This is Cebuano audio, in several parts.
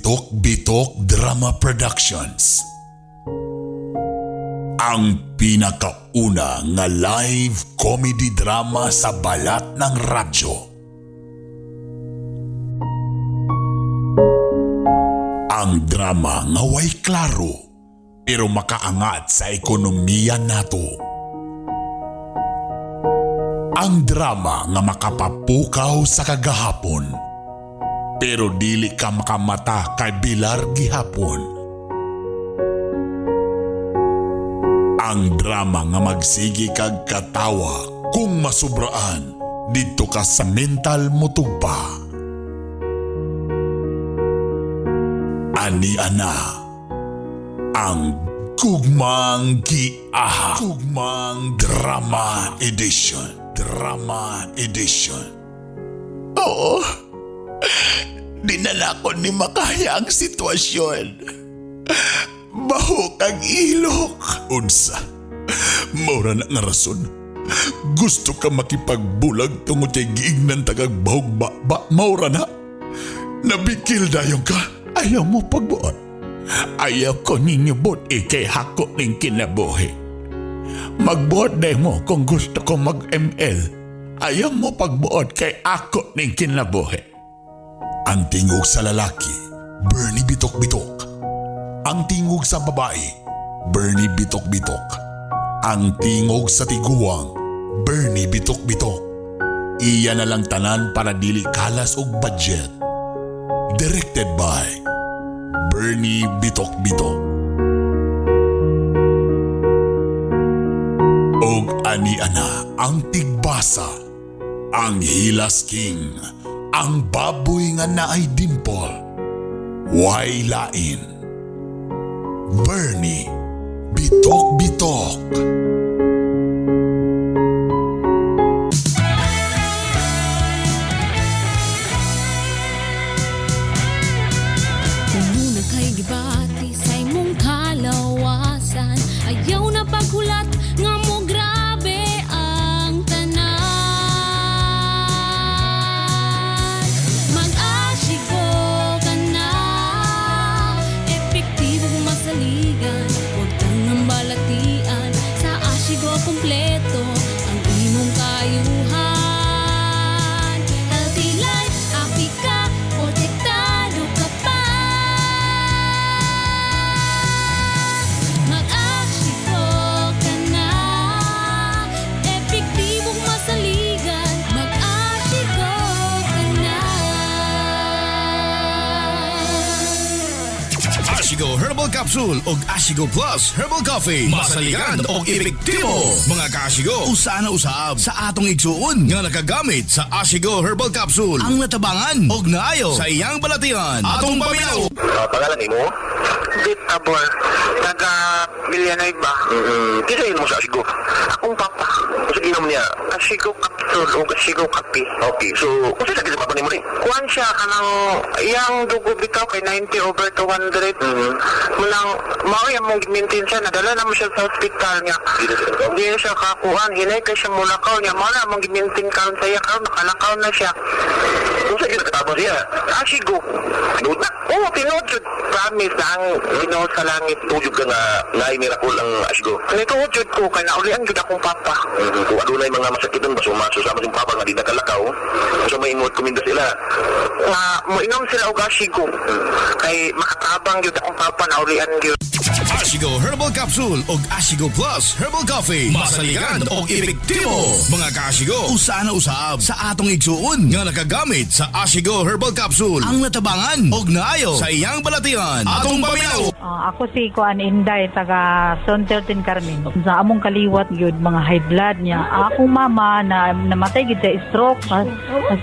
Bitok Bitok Drama Productions. Ang pinakauna nga live comedy drama sa balat ng radyo. Ang drama nga way klaro pero makaangat sa ekonomiya nato. Ang drama nga makapapukaw sa kagahapon pero dili ka makamata kay Bilar gihapon. Ang drama nga magsigi kag katawa kung masubraan didto ka sa mental motugpa. Ani ana ang Gugmang Giaha, Gugmang Drama Edition. Drama Edition. Oo. Dinala ko ni makaya ang sitwasyon. Bahok ang ilok. Unsa. Maura na nga rason. Gusto ka makipagbulag tungod kay giignan tagag bahog ba, ba maura na. Nabikil dayon ka. Ayaw mo pagbuot. Ayaw ko ninyo buot ikay hako ning kinabuhi. Magbuot na mo kung gusto ko mag-ML. Ayaw mo pagbuot kay ako ning kinabuhi. Ang tingog sa lalaki, Bernie Bitok Bitok. Ang tingog sa babae, Bernie Bitok Bitok. Ang tingog sa tiguang, Bernie Bitok Bitok. Iya na lang tanan para dili kalas og budget. Directed by Bernie Bitok Bitok. Og ani ana ang tigbasa, ang Hilas King, ang baboy nga naay dimple, way lain. Bernie Bitok Bitok. Kung una kay gibati sa imong kalawasan, ayaw na paghulat nga mo grabe ang tanan. Mag-asygo ka na, epektibo kung masaligan. Huwag tangang balatian, sa asygo kompleto ang imong kayuhan. Healthy life, happy ka, protektado ka pa. Mag-asygo ka na, epektibong masaligan. Mag-asygo ka na. Ashigo Herbal Capsule og Ashigo Plus Herbal Coffee. Masaligan og epektibo. Mga kaashigo, usa na usab sa atong igsuon nga nakagamit sa Ashigo Herbal Capsule ang natabangan og naayo sa iyang balatian. Atong paminaw. Pangalan nimo? Dit Tabor, taga Villanueva. Kinsa mo sa Asigo? Akong papa, Unsa ginom niya? Asigo Capsule o Asigo Kape. Okay, so unsa sakit sa papa nimo ni? Kuan siya kanang iyang dugo bitaw kay 90 over 200. Mulang mao yang mong maintain siya, nadala na mo siya sa hospital niya. Di na siya nakaw? Di na siya kakuan, hinay kay siya mulakaw niya. Mao na mong gimaintain karon sa iya karon nakalakaw na siya. Unsa gyud nakatabang siya? Asigo. Tinuod na. Oo, tinuod jud. Promise na ang Ginoo sa langit. Tuod ka nga naay miracle ang Asigo. Nituod jud ko kay naulian jud akong papa. Kung adunay mga masakiton ba sumaso sa among papa nga di nakalakaw, unsa may imong rekomenda sila? Nga moinom sila og asigo kay makatabang gyud akong papa na ulian gyud. Ashigo Herbal Capsule og Ashigo Plus Herbal Coffee. Masaligan og epektibo. Mga kaashigo, usa na usab sa atong igsuon nga nakagamit sa Ashigo Herbal Capsule ang natabangan og naayo sa iyang balatian. Atong paminaw. Ako si Kuan Inday, taga Zone 13 Carmen. Sa among kaliwat gyud mga high blood niya. Akong mama na namatay gyud sa stroke.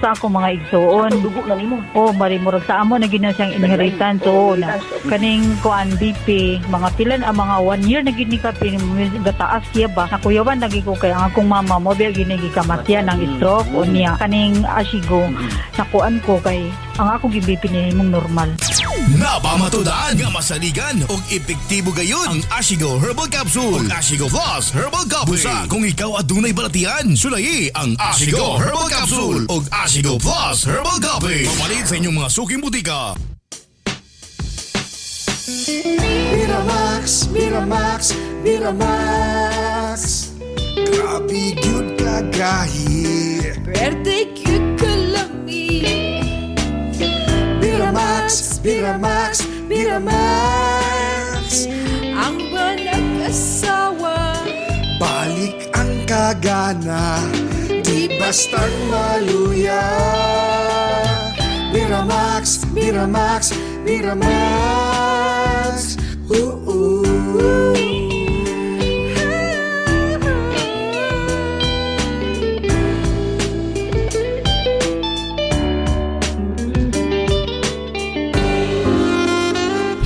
Sa akong mga igsuon. Dugo na nimo. Oh, mari murag sa amo na gyud na siyang inheritance. Oo na. Kaning kuan BP, mga pilan ang mga 1 year na gyud ni kapin gataas siya ba. Nakuyawan lagi ko kay ang akong mama mo biya gyud ni gikamatyan ang stroke o niya. Kaning asigo nakuan ko kay ang akong BP ni mong normal. Napamatudaan nga masaligan og epektibo gayon ang Ashigo Herbal Capsule ug Ashigo Plus Herbal Coffee. Busa kung ikaw adunay balatian, sulayi ang Ashigo Herbal Capsule ug Ashigo Plus Herbal Coffee. Pamalit sa inyong mga suking butika. Miramax, Miramax, Miramax. Grabe gyud kagahi. Pwerte gyud kalami. Miramax, Miramax, Miramax. Ang banag-asawa. Balik ang kagana. Di bastang maluya. Miramax, Miramax, Miramax. Ooh.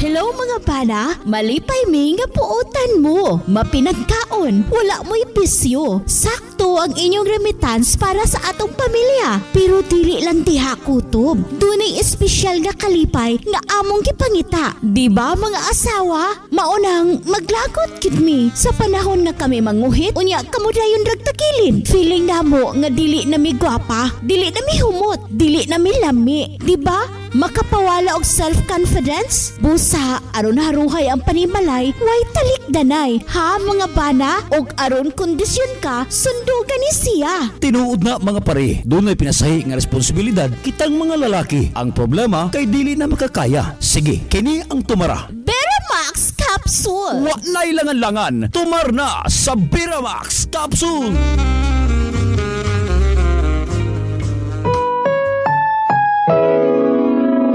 Hello mga bana, malipay mi nga puotan mo. Mapinagkaon, wala mo'y bisyo. Sakto ang inyong remittance para sa atong pamilya. Pero dili lang diha kutob. Dunay espesyal nga kalipay nga among gipangita. Di ba mga asawa? Maunang maglagot gid mi sa panahon nga kami manguhit unya kamo dayon ragtakilid. Feeling namo nga dili na mi gwapa, dili na mi humot, dili na mi lami. Di ba? Makapawala og self-confidence? Busa, aron haruhay ang panimalay, way talikdanay. Ha mga bana? Og aron kondisyon ka, sundugan ni siya. Tinuod na mga pare, dunay pinasahi nga responsibilidad kitang mga lalaki. Ang problema kay dili na makakaya. Sige, kini ang tumara. Beramax Capsule! Wa na'y langan-langan, tumar na sa Beramax Capsule.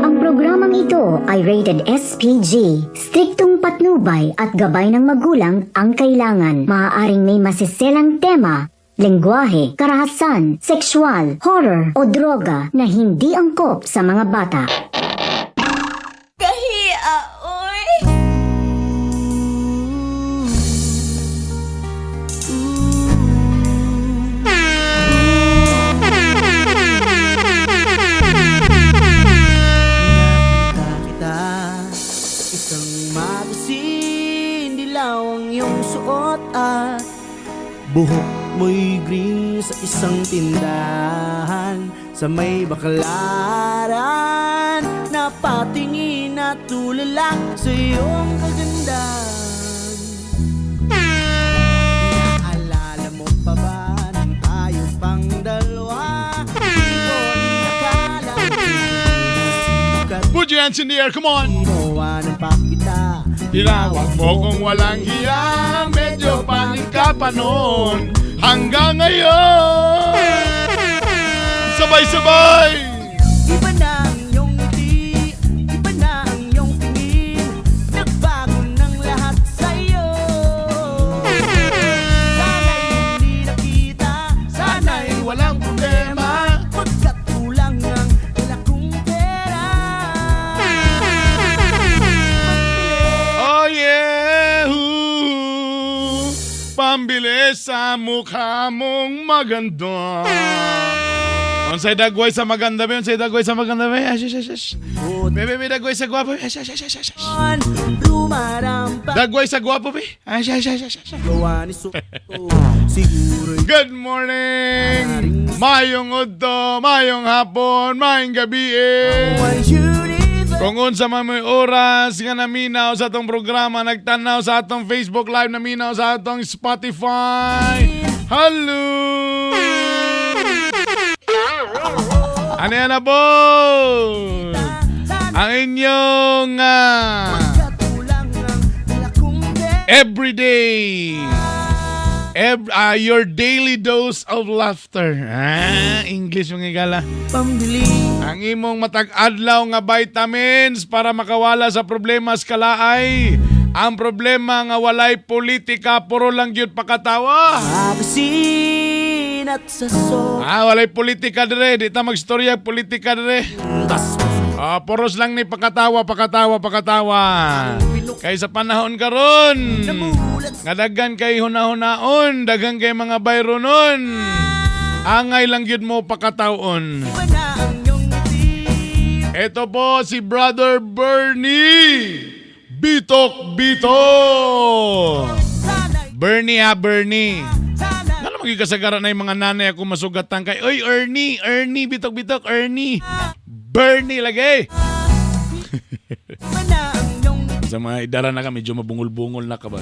Ang programang ito ay rated SPG. Striktong patnubay at gabay ng magulang ang kailangan. Maaaring may masiselang tema, lengguwahe, karahasan, sexual, horror o droga na hindi angkop sa mga bata. Kahia, oy! Kita isang magasin. Dilaw ang iyong suot at buhok mo'y green. Sa isang tindahan sa may Baklaran, napatingin at tulala sa iyong kagandahan. Naalala mo pa ba nang tayo pang dalawa? Di ko inakala. Put your hands in the air, come on! Iniwanan pa kita. Tinawag mo kung walang hiya. Medyo pangit ka pa noon. Hanggang ngayon. Sabay-sabay! Iba na ang iyong ngiti, iba na ang iyong tingin. Nagbago ng lahat sa'yo. Sana'y hindi nakita, Sana'y walang problema. Pagkat kulang ang dala kong pera. Oh yeah! Ooh. Pambili sa mukha mong maganda. Unsay dagway sa maganda be? Unsay dagway sa maganda be? Ash, ash, ash, ash. Be, be, be, dagway sa gwapo be. Ash, ash, ash, ash, ash. Lumarampa. Dagway sa gwapo be. Ash, ash, ash, ash, ash. Gawa ni Soto. Siguro'y Good morning! Mayong udto, mayong hapon, mayong gabi eh. Kung unsa man mo'y oras nga naminaw sa atong programa, nagtanaw sa atong Facebook Live, naminaw sa atong Spotify. Hello! Ano yan na po? Ang inyong everyday your daily dose of laughter. Ah, English yung igala. Pambili. Ang imong matag adlaw nga vitamins para makawala sa problema sa kalaay. Ang problema nga walay politika, puro lang gyud pakatawa. Magasin at sa so. Ah, walay politika dire, di ta magstorya politika dire. Ah, puros lang ni pakatawa, pakatawa, pakatawa. Kay sa panahon karon, nga daghan kay hunahunaon, daghan kay mga bayronon. Angay lang gyud mo pakatawon. Ito po si Brother Bernie Bitok Bito. Bernie ha, Bernie. Ano magiging na yung mga nanay ako masugatan kay, "Oy, Ernie, Ernie, bitok bitok, Ernie." Bernie lagi. Sa mga idara na ka, medyo mabungol-bungol na ka ba?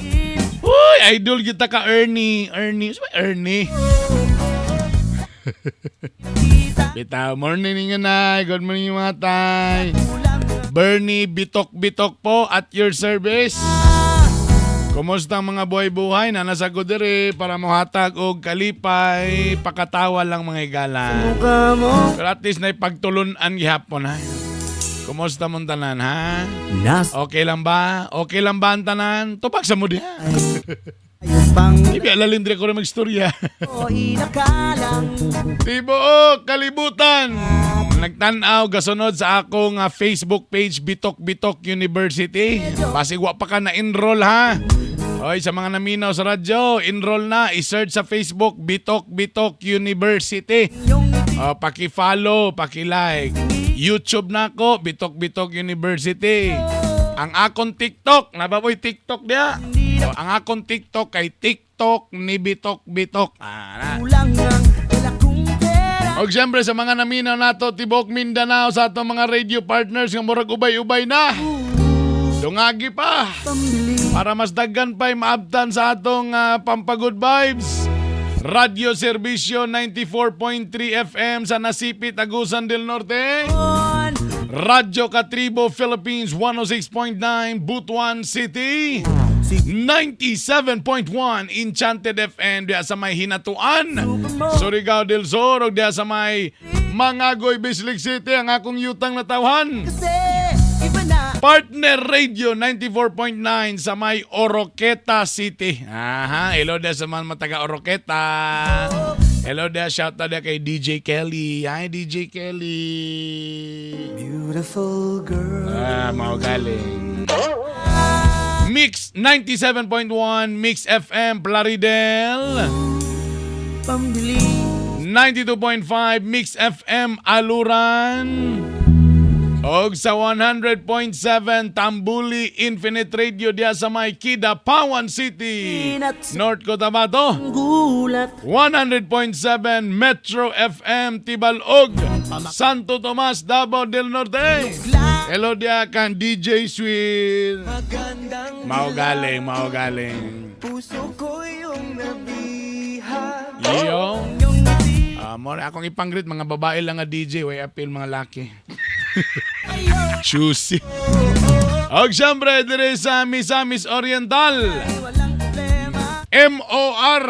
Uy, idol kita ka, Ernie. Ernie. Sino ba Ernie? Bitaw, morning ninyo na. Good morning mga tay. Bernie Bitok Bitok po at your service. Kumusta ang mga buhay-buhay na nasa ko diri para mohatag og kalipay, pakatawa lang mga igala. Pero at least naipagtulunan gihapon ha. Kumusta mong tanan ha? Okay lang ba? Okay lang ba ang tanan? Tupag sa mo diha. Di ba alalin dire ko rin magstorya. Tibuok kalibutan. Nagtan-aw gasunod sa akong Facebook page Bitok Bitok University. Basig wa pa ka na enroll ha. Oy, sa mga naminaw sa radyo, enroll na, i-search sa Facebook Bitok Bitok University. Oh, paki-follow, paki-like. YouTube na ako, Bitok Bitok University. Ang akong TikTok, nababoy TikTok diya. Oh, ang akong TikTok kay TikTok ni Bitok Bitok. Ah, na. Og siyempre sa mga naminaw nato tibok Mindanao sa atong mga radio partners nga murag ubay-ubay na. Dungagi pa. Para mas daghan pa'y maabtan sa atong Pampagood Vibes. Radio Serbisyo 94.3 FM sa Nasipit, Agusan del Norte. Radyo Katribo Philippines 106.9 Butuan City. 97.1 Enchanted FM diya sa may Hinatuan, Surigao del Sur, ug diya sa may Mangagoy, Bislig City ang akong yutang natawhan. Partner Radio 94.9 sa may Oroqueta City. Aha, hello diya sa mga taga Oroqueta. Hello diya, shout out diya kay DJ Kelly. Hi DJ Kelly. Beautiful girl. Ah, mao galing. Mix 97.1, Mix FM, Plaridel. 92.5, Mix FM, Aluran. Og sa 100.7 Tambuli Infinite Radio diya sa may Kidapawan City, North Cotabato. 100.7 Metro FM Tibalog, Santo Tomas, Davao del Norte. Hello diya kan DJ Sweet. Mao galing, mao galing. Puso ko yung nabihag. Yo. Mo akong ipang-greet mga babae lang nga DJ, way appeal mga laki. Choosy. Og syempre dire sa Misamis Oriental. MOR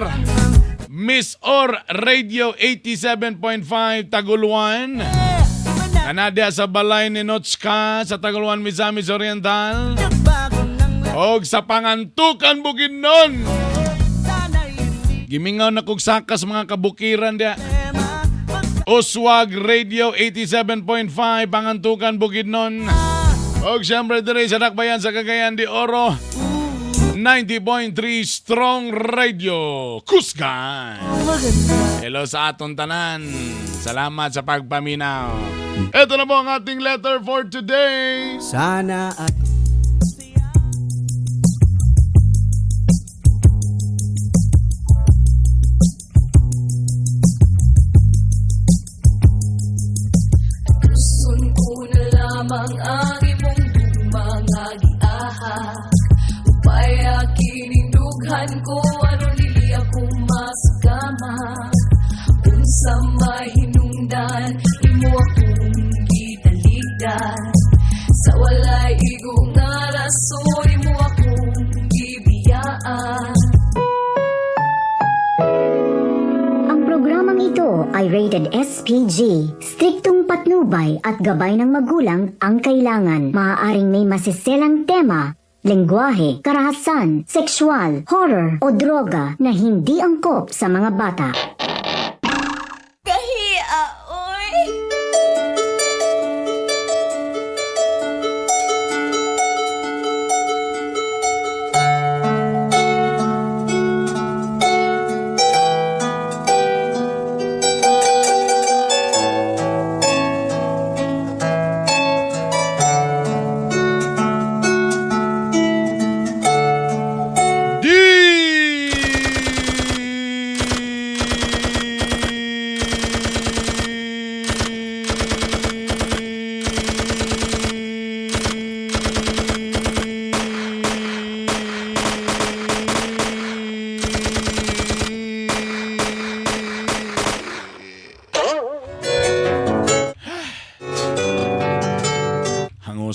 Miss Or Radio 87.5 Taguluan. Anadia sa balay ni Notchka sa Taguluan, Misamis Oriental. Og sa Pangantukan Bukidnon. Gimingaw na kog sakas mga kabukiran dia. Uswag Radio 87.5 Pangantukan Bukidnon. Og siyempre dire sa Dakbayan sa Cagayan de Oro 90.3 Strong Radio Kusgan. Hello sa atong tanan. Salamat sa pagpaminaw. Ito na po ang ating letter for today. Sana ay Gusto ko na lamang ang imong mga giahak. Upaya kinindughan ko aron dili ako masugama. Unsa may hinungdan imo akong gitaligdan. Sa walay igo nga rason imo akong gibiyaan. Ang programang ito ay rated SPG. Striktong patnubay at gabay ng magulang ang kailangan. Maaaring may masiselang tema, lengguwahe, karahasan, sexual, horror o droga na hindi angkop sa mga bata. Kahia, oy.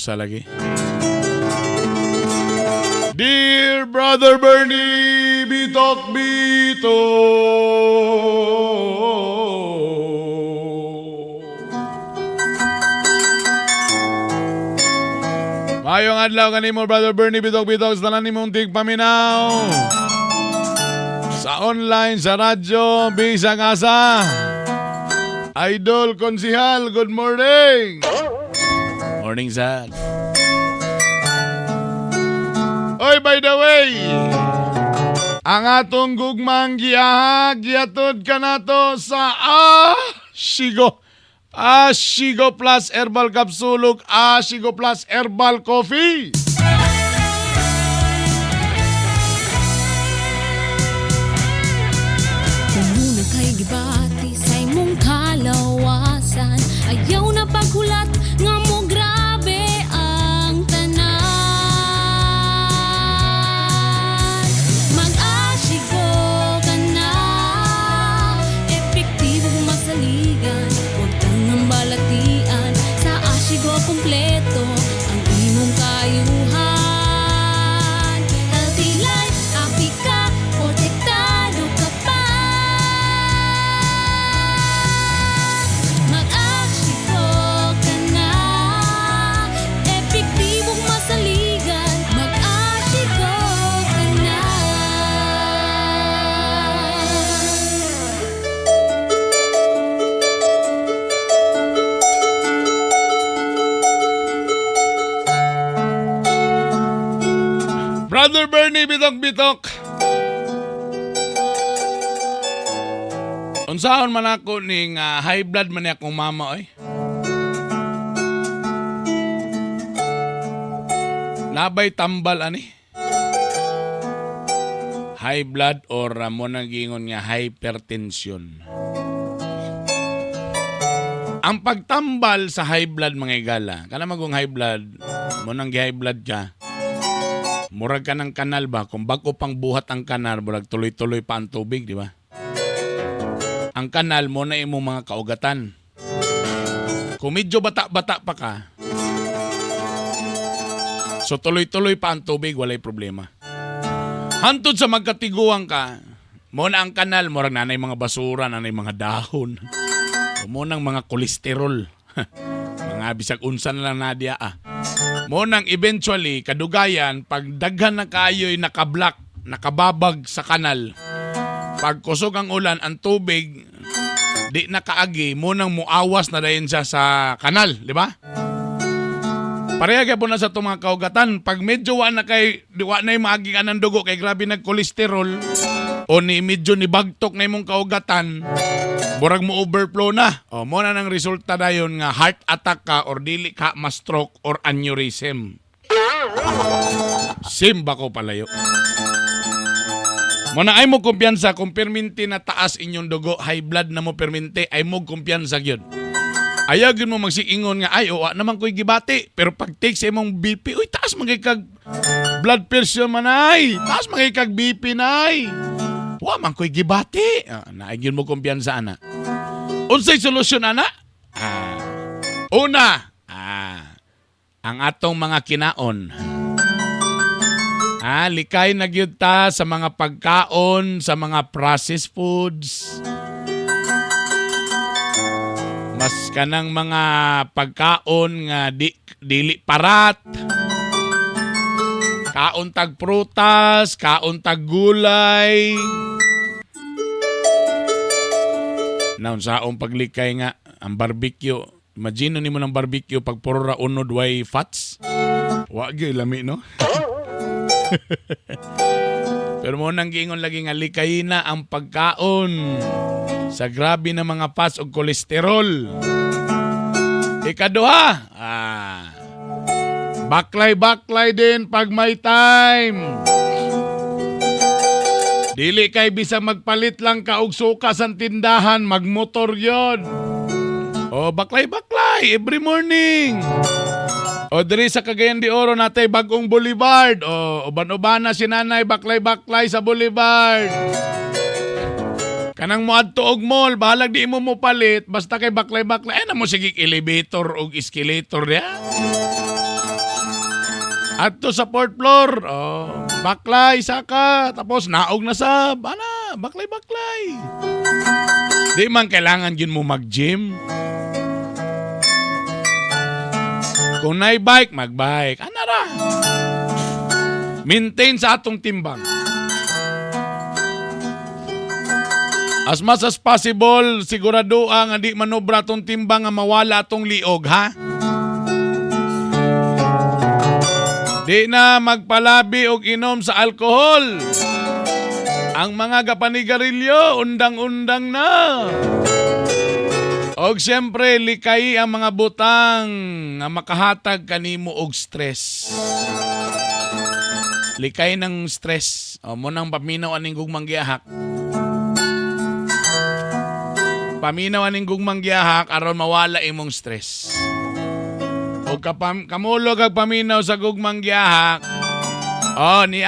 Seryosa lagi. Dear Brother Bernie, Bitok Bitok. Mayong adlaw kanimo Brother Bernie Bitok Bitok sa tanan nimong tigpaminaw. Sa online, sa radyo, bisag asa. Idol Konsihal, good morning. Morning, sir. Oy, by the way, ang atong gugmang giahag, giatod ka nato sa Ashigo. Ashigo Plus Herbal Capsule ug Ashigo Plus Herbal Coffee. Kung muna kay gibati sa imong kalawasan, ayaw na paghulat nga mo grabe ang tanan. Mag-Ashigo ka na, epektibo masaligan, huwag kang balatian. Sa Ashigo kompleto ang imong kayuhan. Healthy life, happy ka, protektado ka pa. Mag-Ashigo ka na, epektibong masaligan. Mag-Ashigo ka na. Brother Bernie, Bitok Bitok. Unsaon man ako ning high blood man ni akong mama oy. Nabay tambal ani. High blood or mo nang giingon nga hypertension. Ang pagtambal sa high blood mga igala, kana magong high blood, mo nang high blood ka. Murag ka ng kanal ba? Kung bago pang buhat ang kanal, murag tuloy-tuloy pa ang tubig, di ba? Ang kanal mo na imong mga kaugatan. Kung medyo bata-bata pa ka, so tuloy-tuloy pa ang tubig, walay problema. Hantod sa magkatiguang ka, mo na ang kanal, murag nanay mga basura, nanay mga dahon. O mo nang mga kolesterol. Mga bisag unsa na lang nadia ah. Mo nang eventually, kadugayan, pag daghan na kayo'y nakablock, nakababag sa kanal, pag kusog ang ulan, ang tubig, di nakaagi, mo nang muawas na dayon siya sa kanal, di ba? Pareha kaya po na sa itong mga kaugatan, pag medyo wa na kay, wa na yung maagi ka ng dugo, kay grabe nag-kolesterol, o ni medyo ni bagtok na imong kaugatan, murag mo overflow na. O mo na nang resulta dayon nga heart attack ka or dili ka ma-stroke or aneurysm. Simba ko palayo. Mo na ay mo kumpiyansa kung perminti na taas inyong dugo, high blood na mo perminti, ay mo kumpiyansa gyud. Ayaw gyud mo magsiingon nga ay owa naman ko'y gibati, pero pag take sa imong BP, uy taas man kay kag blood pressure man ay, taas man kay kag BP nay. Wa man ko'y gibati. Ah, naay gyud mo kumpiyansa ana. Unsay solusyon ana? Una, ang atong mga kinaon. Likay na gyud ta sa mga pagkaon, sa mga processed foods. Mas kanang mga pagkaon nga dili parat. Kaon tag prutas, kaon tag gulay. Naon saong paglikay nga ang barbecue. Imagine nimo ng barbecue pag puro ra unod way fats. Wa gyud lami no. Pero mo nang giingon lagi nga likay na ang pagkaon sa grabe na mga fats og kolesterol. Ikaduha, baklay-baklay din pag may time. Dili kay bisag magpalit lang ka og suka sa tindahan, magmotor yon. O baklay-baklay every morning. O diri sa Cagayan de Oro natay bagong boulevard. O uban-ubana si nanay baklay-baklay sa boulevard. Kanang moadto og mall, bahalag di mo mopalit, basta kay baklay-baklay. Ay na mo sige elevator og escalator diha. Adto sa fourth floor. Oh, baklay saka tapos naog na sa ana, baklay baklay. Di man kailangan yun mo mag-gym. Kung nay bike, mag-bike. Ana ra. Maintain sa atong timbang. As much as possible, sigurado ang di manobra atong timbang nga mawala atong liog, ha? Di na magpalabi og inom sa alkohol. Ang mga gapanigarilyo, undang-undang na. Og siyempre, likay ang mga butang nga makahatag kanimo og stress. Likay ng stress. O mo nang paminaw aning gugmang giyahak. Paminaw aning gugmang giyahak aron mawala imong stress. O kamulog ag paminaw sa gugmang giyahak. O ni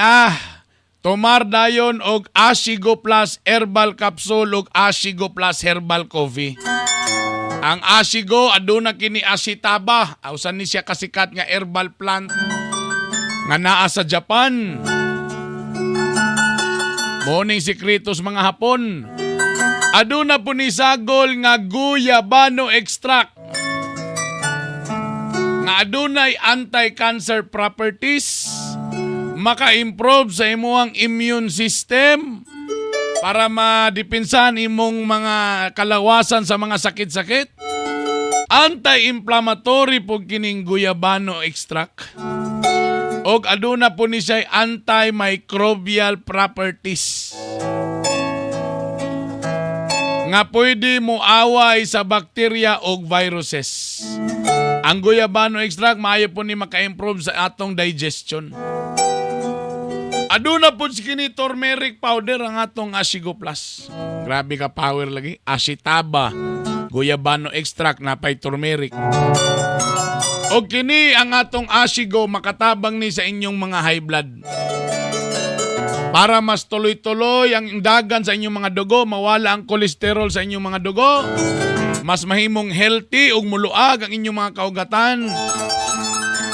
Tumar dayon og Asigo Plus Herbal Capsule og Asigo Plus Herbal Coffee. Ang Asigo aduna kini asitaba, usan ni siya kasikat nga herbal plant nga naa sa Japan. Morning sikretos mga Hapon. Aduna po ni sagol nga guyabano extract nga adunay anti-cancer properties, maka-improve sa imong immune system para madipinsan imong mga kalawasan sa mga sakit-sakit. Anti-inflammatory po kining guyabano extract. Og aduna po ni siya antimicrobial properties nga pwede mo away sa bakterya og viruses. Ang guyabano extract maayo po ni maka-improve sa atong digestion. Aduna po si kini turmeric powder ang atong Asigo Plus. Grabe ka power lagi. Asitaba, guyabano extract napay turmeric. O kini ang atong Asigo makatabang ni sa inyong mga high blood. Para mas tuloy-tuloy ang dagan sa inyong mga dugo, mawala ang kolesterol sa inyong mga dugo, mas mahimong healthy ug muluag ang inyong mga kaugatan,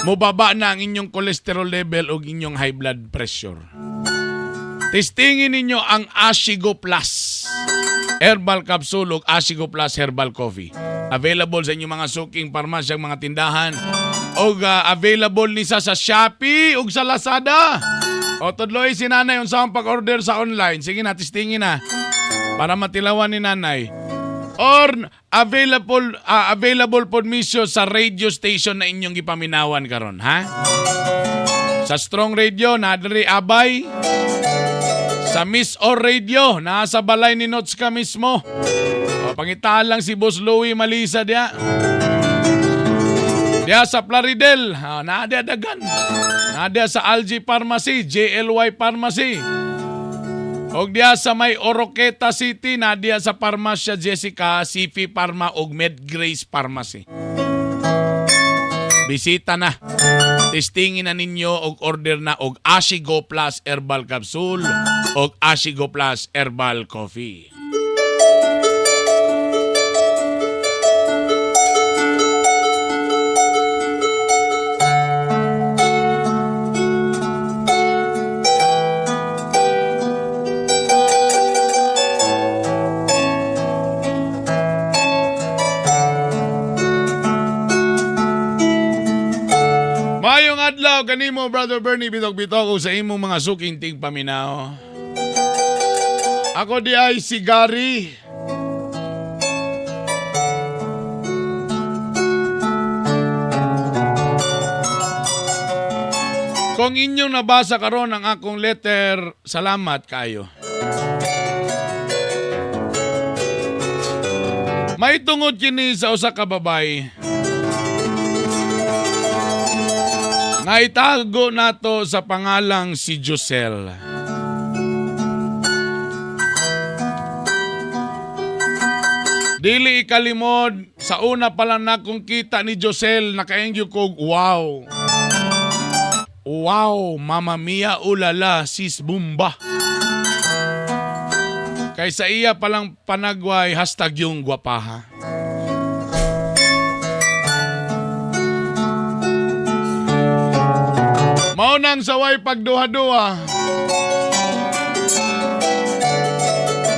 mubaba na ang inyong cholesterol level ug inyong high blood pressure. Testingin ninyo ang Asigo Plus Herbal Capsule ug Asigo Plus Herbal Coffee. Available sa inyong mga suking parmasya, mga tindahan. Og available ni sa Shopee ug sa Lazada. O tudloy si nanay unsa ang pag-order sa online. Sige na, testingin na para matilawan ni nanay. Or available pod misyo sa radio station na inyong gipaminawan karon, ha? Sa Strong Radio na diri abay. Sa Miss Or Radio, nasa balay ni Notska mismo. O, pangitaan lang si Boss Louie Malisa diya. Diya sa Plaridel, naa diya dagan. Naa diya sa Algi Pharmacy, JLY Pharmacy. Og diya sa may Oroqueta City, naa diya sa Parmasya Jessica, CP Pharma og Medgrace Pharmacy. Bisita na. Testingin na ninyo og order na og Asigo Plus Herbal Capsule og Asigo Plus Herbal Coffee. Mayong adlaw kanimo Brother Bernie Bitok-bitok sa imong mga suking tigpaminaw. Ako di ay si Gary. Kung inyong nabasa karon ang akong letter, salamat kayo. May tungod kini sa usa ka babay. Naitago nato sa pangalang si Josel. Dili ikalimod, sa una pa lang nakong kita ni Josel, nakaengyo kog wow. Wow, Mama Mia, ulala, sis Bumba. Kay sa iya palang panagway, hashtag yung gwapaha. Mao nang saway pagduha-duha.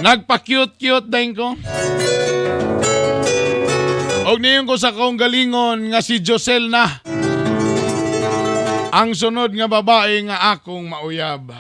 Nagpa-cute-cute din ko. Og niyon ko sa akong galingon nga si Josel na. Ang sunod nga babae nga akong mauyab.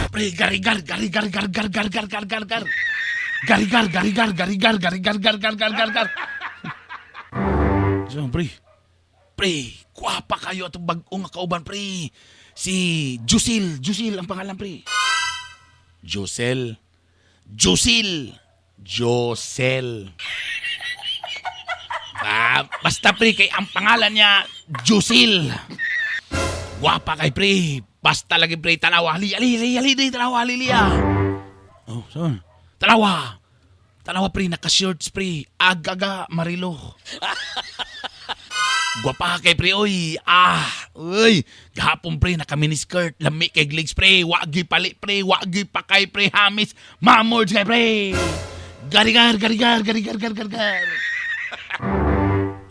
Pre, garigar, garigar, gar, gar, gar, gar, gar, gar, gar. Garigar, garigar, garigar, garigar, gar, gar, gar, gar, gar. So, pre. Pre, kuwapa kayo atong bag-o nga kauban, pre. Si Jusil, Jusil ang pangalan, pre. Josel. Jusil. Josel. Ah, basta pre, kay ang pangalan niya, Jusil. Guwapa kay pre. Basta lagi pre, tanawa. Ali, ali, ali, ali, ali, tanawa, ali, ali, ah. Oh, saan? Tanawa. Tanawa pre, naka-shorts pre. Agaga, marilo. Guwapa kay pre, oy. Ah, oy. Gahapon pre, naka miniskirt. Lami kay gligs pre. Wagi pali pre, wagi pakay pre, hamis. Mamords kay pre. Garigar, garigar, garigar, gar, gar, gar.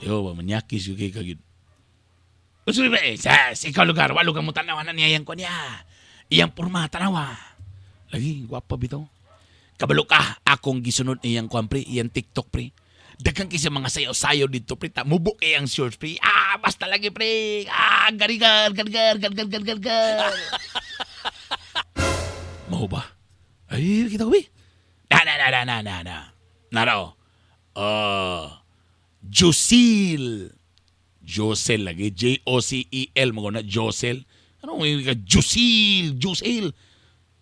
Yo, ba manyakis yung kay kagid. Usuy ba eh, sa ikaw lugar, walo ka mo tanawa na niya yang ko niya. Iyang porma, tanawa. Lagi, gwapa bitaw. Kabalo ka, akong gisunod iyang kuan pre, iyang TikTok pre. Daghang kaysa mga sayaw-sayaw dito pre, ta mubo kay ang shorts pre. Ah, basta lagi pre. Ah, garigar, garigar, gar, gar, gar, gar, gar. Mao ba? Ay, kita ko bi. Na, na, na, na, na, na, na. Nara, oh. Ah, Jusil. Josel lagi. Jocel mo na. Josel. Ano mo ka? Josil. Josel.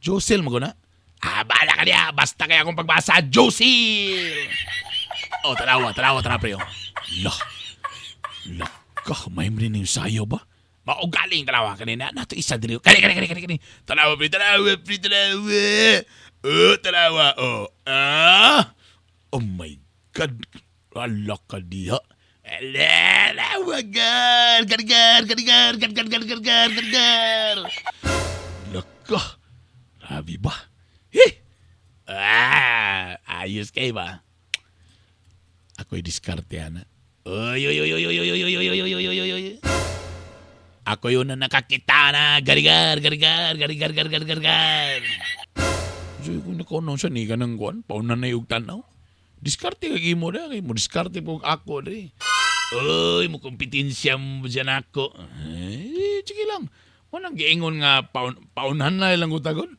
Josel mo na. Ah, bahala ka niya. Basta kaya akong pagbasa. Josil. Oh, tanawa, tanawa, tanawa, pre. oh. La. Laka, may rin yung sayo ba? Maugaling tanawa kanina. Nato isa diri. Kani, kani, kani, kani, kani. Tanawa, pre, tanawa, pre, tanawa. Oh, tanawa, oh. Ah. Oh my God. Ala ka diha. Ala, ala, gar, gar, gar, gar, gar, gar, gar, gar, gar, gar, gar, gar. Laka. Grabe ba? Eh! Ah, ayos kay ba? Ako'y diskarte, ana. Oy, oy, oy, oy, oy, oy, oy, oy, oy, oy, oy, oy, oy. Ako yun na nakakita na. Garigar, garigar, garigar, gar, gar, gar, gar. So, kung nakaunaw siya, ni ka ng kuwan, pauna na yung tanaw. Diskarte kay mo na, kay mo diskarte po ako dre. Oy, mo kompetensya mo dyan ako. Eh, sige lang. Walang giingon nga paunhan na ilang utagon.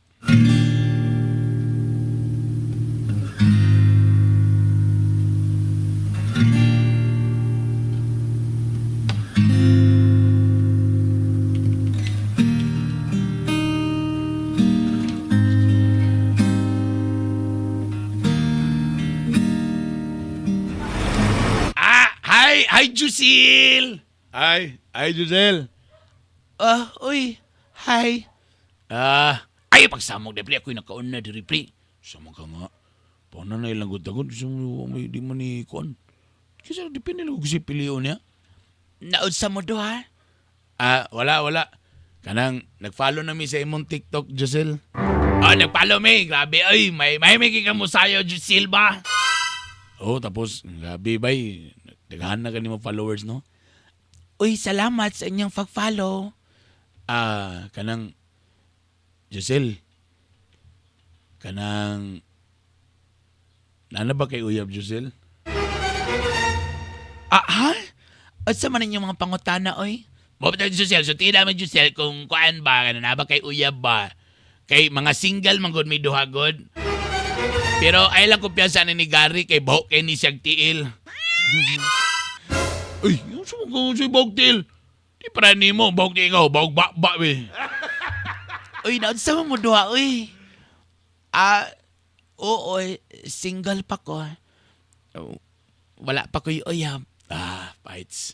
Ah, hi, hi Jusil. Hi, hi Jusel. Ah, uy, hi. Ah, ay pagsamok de pre, ako'y nakaon na diri pre. Samok ka nga. Paano na ilang gutagon? May di man ni kuan. Kasi depende lang kung si piliyon niya. Naunsa mo do ha? Ah, wala, wala. Kanang nag-follow na mi sa imong TikTok, Jusel. Ah, nag-follow mi. Grabe, ay, may kika mo sayo, Jusel ba? Oh, tapos, grabe, bay. Daghan na kanimo followers, no? Uy, salamat sa inyong pag-follow. Ah, kanang Giselle. Kanang Nana ba kay Uyab, Giselle? Ah, ha? At sa man inyong mga pangutana, oy? Mabata, Giselle, so tingnan naman, Giselle, kung kuan ba, kanang na ba kay Uyab ba? Kay mga single man gud may duha gud. Pero ay lang kumpiyansa ni Gary kay buhok kay ni siyang tiil. Uy, yung sumuko si buhok tiil. Di para nimo, buhok tiil ikaw, buhok ba-ba, eh. Uy, naunsa mo mo duha, uy. Ah, oo, single pa ko. Oh, wala pa ko'y uyab. Ah, fights.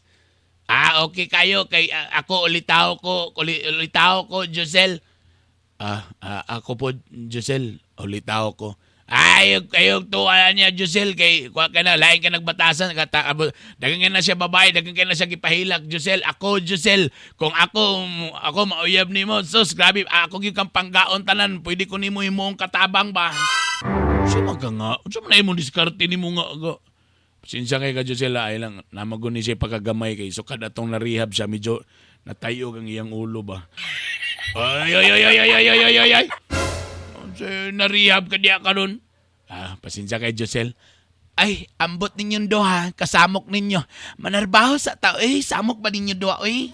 Ah, okay kayo. Kay ako ulitaw ko, ulitaw ko, Josel. Ah, ako po, Josel, ulitaw ko. Ay, ayog tuwa niya, Josel, kay kuha ka na, lain ka nagbatasan, kata, dagan ka na siya babae, dagan ka na siya gipahilak, Josel, ako, Josel, kung ako, ako mauyab nimo, sus, grabe, ako gyud kang panggaon tanan, pwede ko nimo imong katabang ba? Siya man ka nga, siya man na imong diskarte nimo nga, ga. Pasensya kay ka, Josel, ay lang, namagon ni siya pagkagamay kay sukad atong na-rehab siya, medyo natayog ang iyang ulo ba. Ay, ay, ay, ay, ay, ay, ay, ay, ay, ay. Na-rehab ka diya karon. Ah, pasensya kay Josel. Ay, ambot ninyong duha, kasamok ninyo. Manarbaho sa tao, eh, samok ba ninyo duha, oy?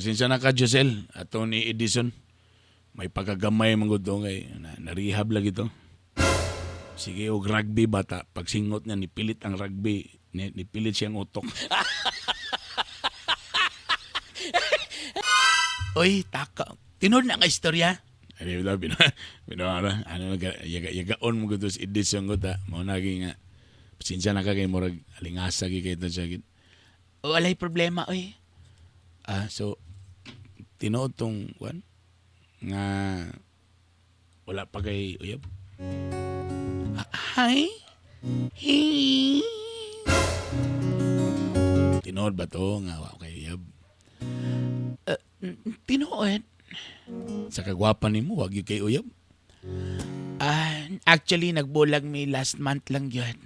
Pasensya na ka, Josel. Ato ni Edison. May pagkagamay man gud kay na-rehab lagi to. Sige, og rugby bata. Pagsingot niya, nipilit ang rugby. Nipilit siyang utok. Oy, taka. Tinuod na nga istorya. Ano ba, bina, ano, yagaon mo gud si Edison gud ta. Mao na nga. Pasensya na ka kay murag alingasa gi kay to siya. Walay problema, oy. Ah, so tinuod tong kwan nga wala pa kay uyab. Hi. Hey. Tinuod ba to nga wa kay uyab? Tinuod. Sa kagwapa nimo wag gyud kay uyab. Ah, actually nagbulag mi last month lang yun.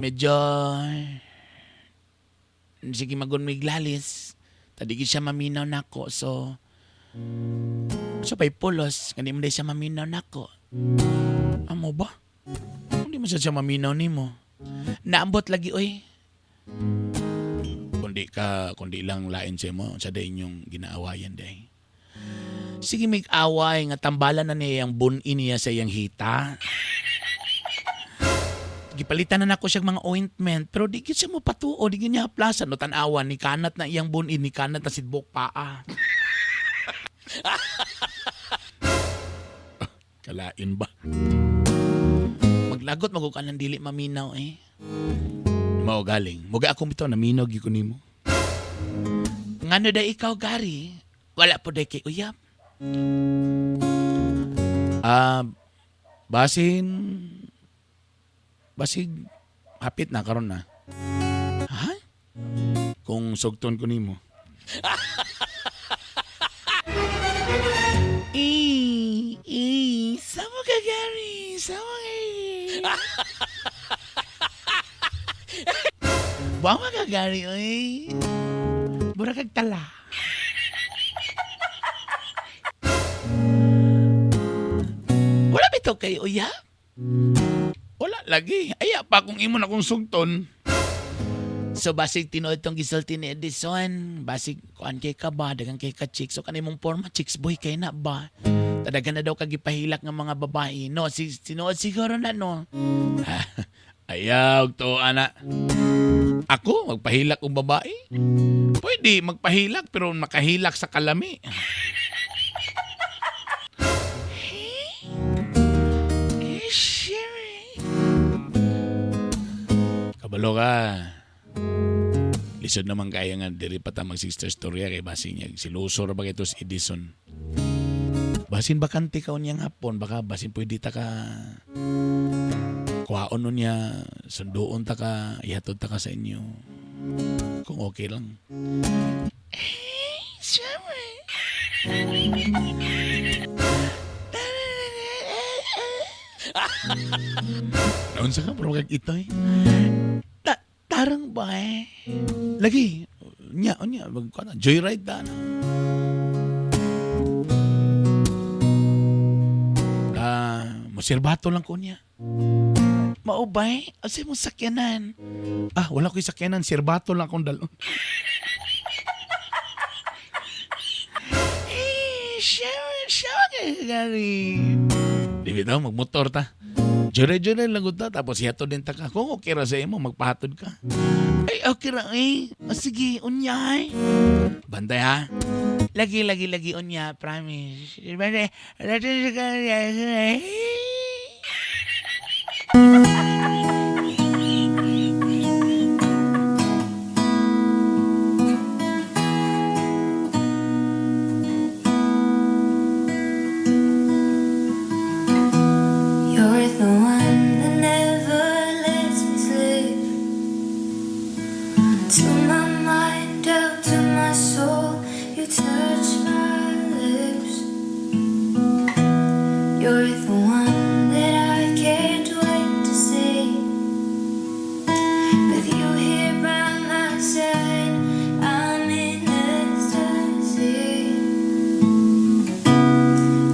Medyo sige magun miglalis. Tadi gyud siya maminaw nako so pay pulos kani mo siya maminaw nako. Amo ba? Hindi mo siya maminaw nimo. Naambot lagi oy. Kundi lang lain sa mo sa day inyong ginaawayan day. Sige mig-away nga tambalan na niya ang bunin niya sa iyang hita. Gipalitan na nako siya mga ointment pero di gyud siya mo patuo, di gyud niya haplasan no tan-awan ni kanat na iyang bunin ni kanat na sidbok paa. Kalain ba? Maglagot magug ka ng dili maminaw eh. Mao galing. Muga akong bitaw naminaw gyud ko nimo. Ngano day ikaw Gary? Wala po day kay uyab. Ah, basin basig hapit na karon na. Ha? Kung sugton ko nimo. Sama ka Gary, sama ka. Buwa ka Gary, oy. Mura kag tala. Wala bitaw kay uyab? Wala lagi. Aya pa kung imo na kung sugton. So basig tinuod tong gisulti ni Edison, basig kuan kay ka ba, dagan kay ka chicks. So kanimong forma chicks boy kay na ba? Tadagan na daw kag gipahilak ng mga babae. No, si tinuod siguro na no. Ayaw to ana. Ako magpahilak og babae? Pwede magpahilak pero makahilak sa kalami. Kabalo ka. Lisod naman kaya nga diri pa ta mag sister storya kay basin niya silusor ba kay si Edison. Basin bakante ka unyang hapon baka basin pwede ta ka kuhaon nun niya sunduon ta ka ihatod ta ka sa inyo kung okay lang. Naunsa ka pero kag itoy. Tarang ba eh? Lagi nya nya mag kuan joyride ta na. Ah, Moserbato lang ko niya. Maubay, asa mo sakyanan? Ah, wala ko'y sakyanan. Serbato lang akong dalon. Eh, siya, siya, gari. Di bitaw, magmotor ta. Jure-jure lang gud ta. Tapos hihatod din ta ka. Kung okay ra sa imo, magpahatod ka. Ay, okay ra eh. O, sige, unya eh. Bantay ha. Lagi, lagi, lagi, unya, promise. You're the one that never lets me sleep. To my mind, out to my soul, you touch my lips. You're the one that I can't wait to see. With you here by my side, I'm in ecstasy.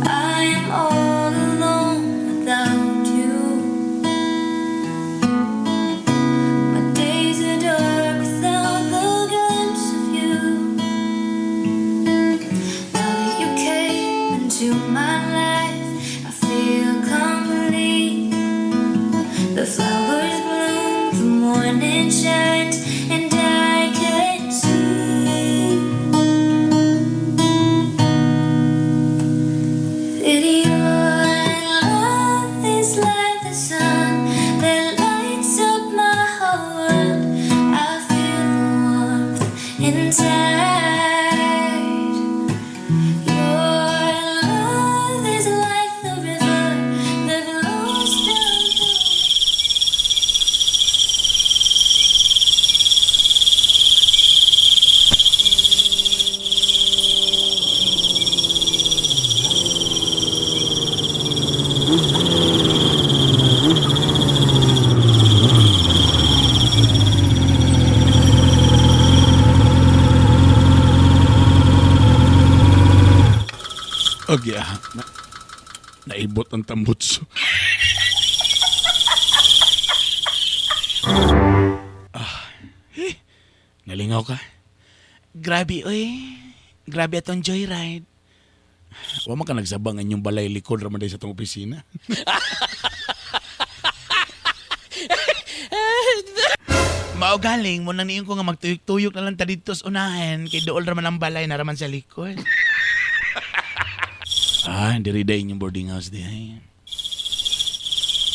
I am all alone without you. My days are dark without the glimpse of you. Now that you came into my life, I feel complete. The flowers bloom, the morning shines, and I can see that your love is like the sun that lights up my whole world. I feel the warmth inside. Your love is like the river that flows down. Okay, ah. Na, naibot ang tambutso. Ah, eh, nalingaw ka. Grabe, oy. Grabe atong joyride. Wa man ka nagsabang ang inyong balay likod ra man day sa tong opisina. Mao galing mo nang niyon ko nga magtuyok-tuyok na lang ta dito sa unahan kay dool ra man ang balay na raman sa likod. Ah, diri day inyong boarding house di ay.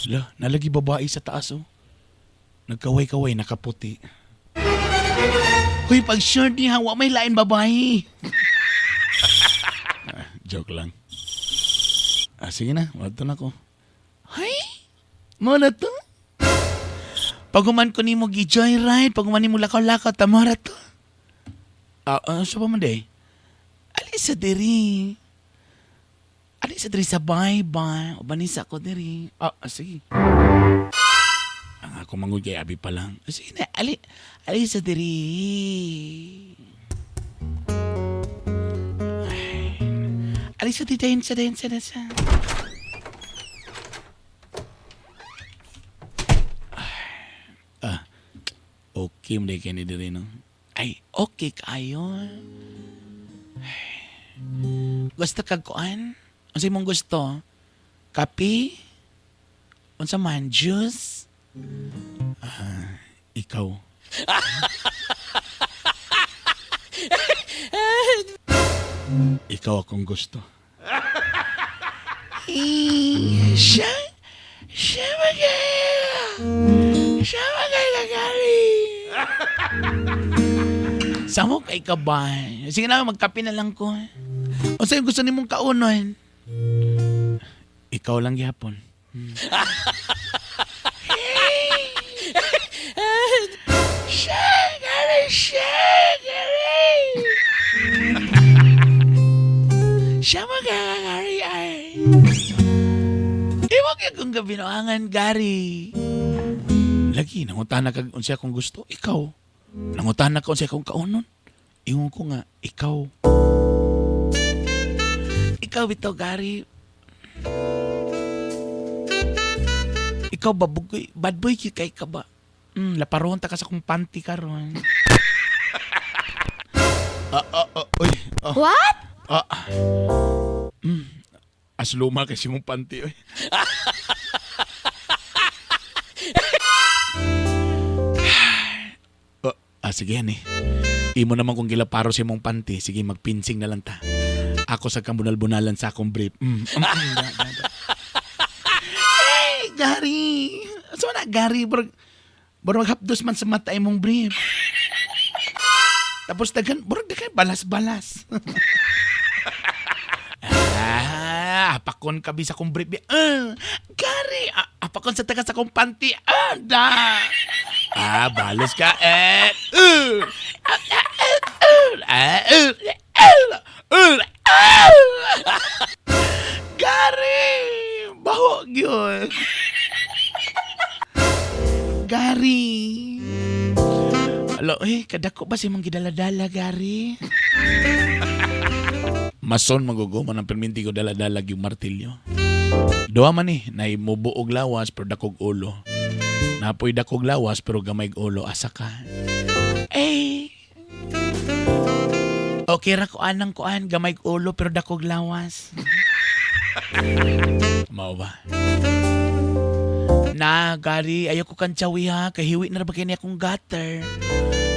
La, nalagi babae sa taas oh. Nagkaway-kaway nakaputi. Hoy, pag sure niya, wa may lain babae. Ah, joke lang. Ah, sige na, wadto na ko. Hay, mo na to. Paguman ko nimo gi-joyride, paguman nimo lakaw-lakaw, tamara to. Ah, ah, sa pa man day? Ali sa diri. Ali sa diri sa bye-bye. Ubanisa ko diri. Ah, ah, sige. Ang ako mangud kay abi pa lang. Ah, sige na, ali, ali sa diri. Ay, Ali sa diri, dayon sa dayon sa dayon sa. Ah, okay mo day kay ni diri no. Ay, okay kayo. Ay, gusto kag kuan? Unsa imong gusto? Kape? Unsa man juice? Ah, ikaw. Ikaw akong gusto. Eh, siya, siya magay. Siya magay lagari. Samo kay ka ba? Sige na, magkape na lang ko. Unsa yung gusto nimong kaunon? Ikaw lang gihapon. Siya, gari, siya, gari. Siya magkakagari ay. Iwag yung kong gabinuangan, Gary. Lagi, nangutana kag unsa akong gusto, ikaw. Nangutana ka unsa akong kaunon. Ingon ko nga, ikaw. Ikaw ito, Gary. Ikaw ba, bugoy, bad boy kay ka ba? Laparon ta ka sa kong panty karon. Ah, ah, ah, uy. Ah. What? Ah. Asluma kasi mong panty, oy. Oh, sige yan eh. Imo naman kung gilaparo sa imong panty, sige magpinsing na lang ta. Ako sa kambunal-bunalan sa akong brief. Da, da, da. Hey, Gary! So na, Gary? Burag, burag maghapdos man sa mata imong brief. Tapos daghan, burag daghan, balas-balas. Ah, apakon kabi sa akong brief. Ah, Gary! Ah, apakon sa taga sa akong panty. Ah, da! Ah, balos ka. Eh, ah, ah, ah, ah, ah, ah, ah. Gary! Baho gyud. Gary. Alo, eh, kadako ba si mong gidala-dala, Gary? Mason magugo man ang perminti ko dala-dala yung martilyo. Duha man eh, naimubuog lawas pero dakog ulo. Napoy dakog lawas pero gamay ulo. Asa ka? Eh. Okay ra ko anang kuan, gamay ulo pero dakog lawas. Mao ba? Na, Gary, ayaw ko kantsawi ha. Kahiwi na ra ba kini akong gutter.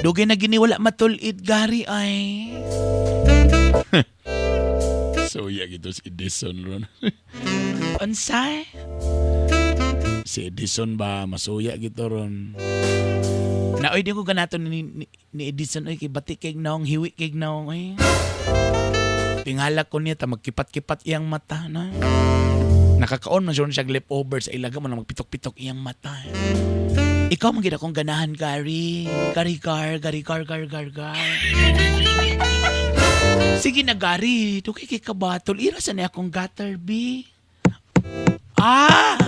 Dugay na gini wala matulid, Gary, ay. So yeah, gitu si Edison ron. Unsay? Si Edison ba masuya gito ron. Na oy di ko ganato ni Edison oy kay bati kay naong hiwi kay naong oy. Tingala ko niya ta magkipat-kipat iyang mata na. Nakakaon man siya siya leftover sa ilaga mo na magpitok-pitok iyang mata. Ikaw man gid akong ganahan, Gary. Gary gar, Gary gar gar gar gar. Sige na, Gary. Dugay kay kabatol. Ira sa niya akong gutter, B. Ah!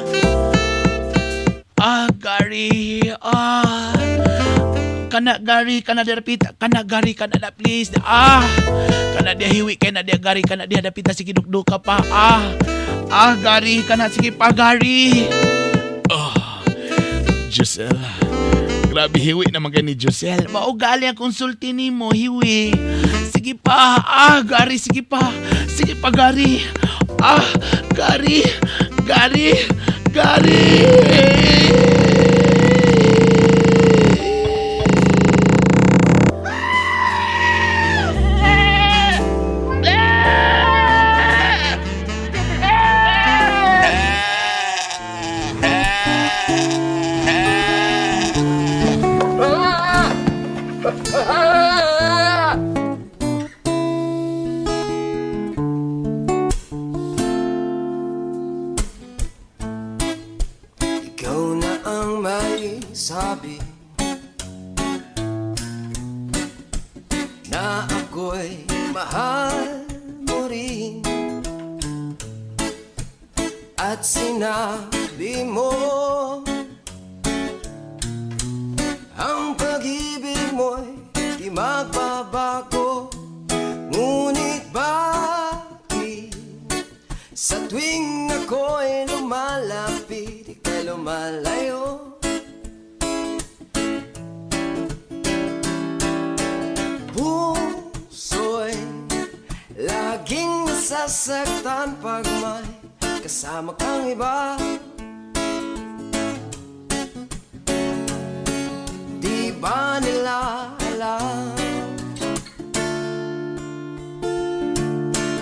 Ah, Gary. Ah. Kana Gary, kana derpita, kana Gary, kana na please. Ah. Kana dia hiwi kay na dia Gary, kana dia dapita sige dukduka pa. Ah. Ah, Gary, kana sige pa Gary. Oh, Giselle. Grabe hiwi naman kay ni Giselle. Maugali ang konsulti nimo, hiwi. Sige pa. Ah, Gary, sige pa. Sige pa, Gary. Ah, Gary. Gary. Gary. Ikaw na ang may sabi na ako'y mahal mo rin. At sinabi mo ang pag-ibig mo'y di magbabago. Ngunit bakit sa tuwing ako'y lumalapit, ika'y lumalayo? Puso'y laging nasasaktan pag may kasama kang iba. Di ba nila alam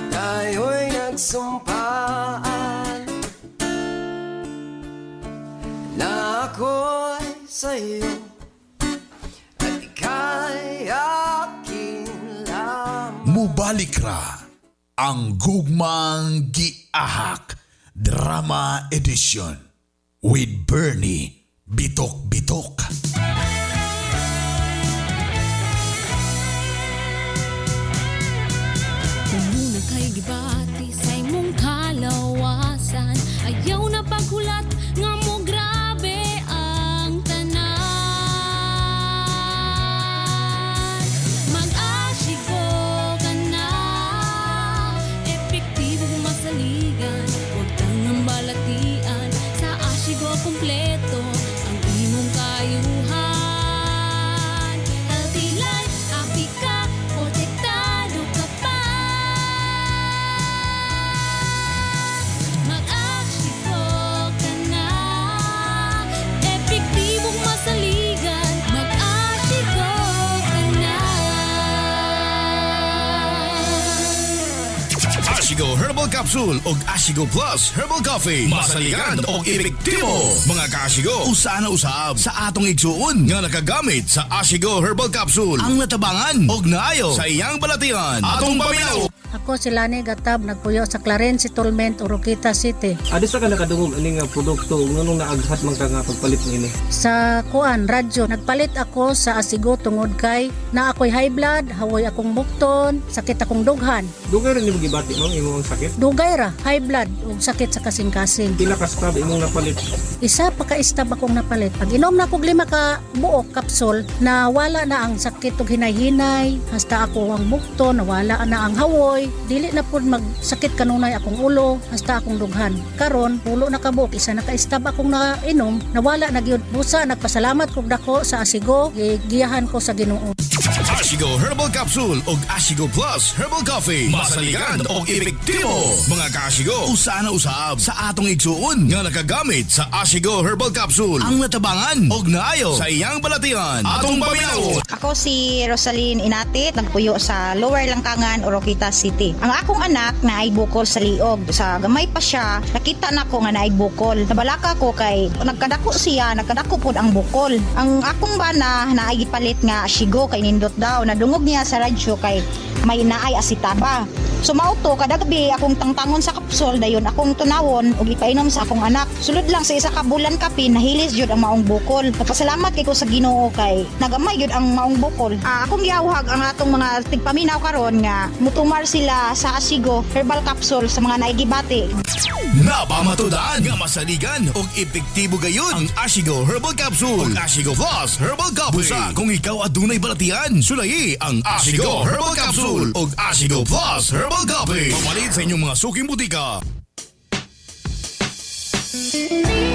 tayo'y nagsumpaan na ako'y sa'yo at ika'y akin lamang? Mubalik ra ang Gugmang Giahak Drama Edition with Bernie Bitok Bitok. Muna kay gibati sa imong kalawasan. Ayaw na paghulat nga mo grabe ang tanan. Mag-asigo ka na, epektibo kung masaligan. Huwag tangang balatian, sa Asigo. Kompleto ang imong kayuhan. Healthy life, happy ka, protektado ka pa. Mag-Ashigo ka na. Epektibong masaligan. Mag-Ashigo ka na. Ashigo Herbal Capsule og Ashigo Plus Herbal Coffee. Masaligan og epektibo. Mga kaashigo, usa na usab sa atong igsuon nga nakagamit sa Ashigo Herbal Capsule ang natabangan og naayo sa iyang balatian. Atong paminaw. Ako si Lani Gatab, nagpuyo sa Claren Settlement, Oroquita City. Adi sa ka nakadungog ani nga produkto nganong naaghat man ka nga pagpalit niini? Sa kuan, radyo, nagpalit ako sa Asigo tungod kay na ako'y high blood, hawoy akong bukton, sakit akong dughan. Dugay ra nimo gibati ma'am imong sakit? Dugay ra, high blood ug sakit sa kasing-kasing. Pila ka stab imong napalit? Isa pa ka stab akong napalit. Pag inom na kog 5 ka buok kapsul, nawala na ang sakit ug hinay-hinay, hasta ako ang bukton, nawala na ang hawoy, dili na pud magsakit kanunay akong ulo, hasta akong dughan. Karon, pulo na ka buok, isa na ka stab akong nainom, nawala na gyud. Busa nagpasalamat kog dako sa Asigo, gigiyahan ko sa Ginoo. Ashigo Herbal Capsule og Ashigo Plus Herbal Coffee. Masaligan og epektibo. Mga kaashigo, usa na usab sa atong igsuon nga nakagamit sa Ashigo Herbal Capsule ang natabangan og naayo sa iyang balatian. Atong paminaw. Ako si Rosaline Inatit, nagpuyo sa Lower Langkangan, Oroquita City. Ang akong anak na ay bukol sa liog. Sa gamay pa siya, nakita na ko nga naay bukol. Nabalaka ko kay nagkadako siya, nagkadako pod ang bukol. Ang akong bana na ay gipalit nga Ashigo kay nindot daw. Nadungog niya sa radyo kay may naay asitaba. So mao to kada gabi akong tangtangon sa kapsol dayon akong tunawon ug ipainom sa akong anak. Sulod lang sa isa ka bulan kapin nahilis jud ang maong bukol. Nagpasalamat kay ko sa Ginoo kay nagamay jud ang maong bukol. Akong giawhag ang atong mga tigpaminaw karon nga mutumar sila sa Asigo herbal capsule sa mga naigibati. Napamatudan nga masaligan og epektibo gayud ang Ashigo Herbal Capsule ug Ashigo Plus Herbal Coffee. Busa kung ikaw adunay balatian, sulayi ang Ashigo Herbal Capsule ug Ashigo Plus Herbal Coffee. Pamalit sa inyong mga suking butika.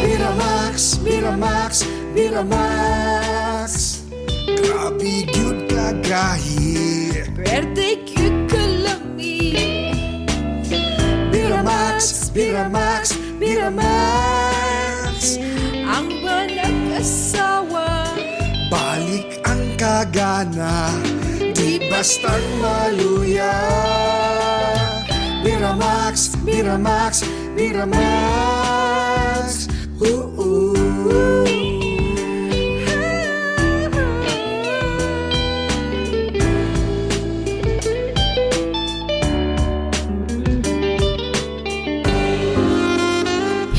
Miramax, Miramax, Miramax. Grabe gyud kagahi. Pwerte gyud kalami. Miramax, Miramax, Miramax. Ang manag-asawa. Balik ang kagana, di bastang maluya. Miramax, Miramax, Miramax. Oo.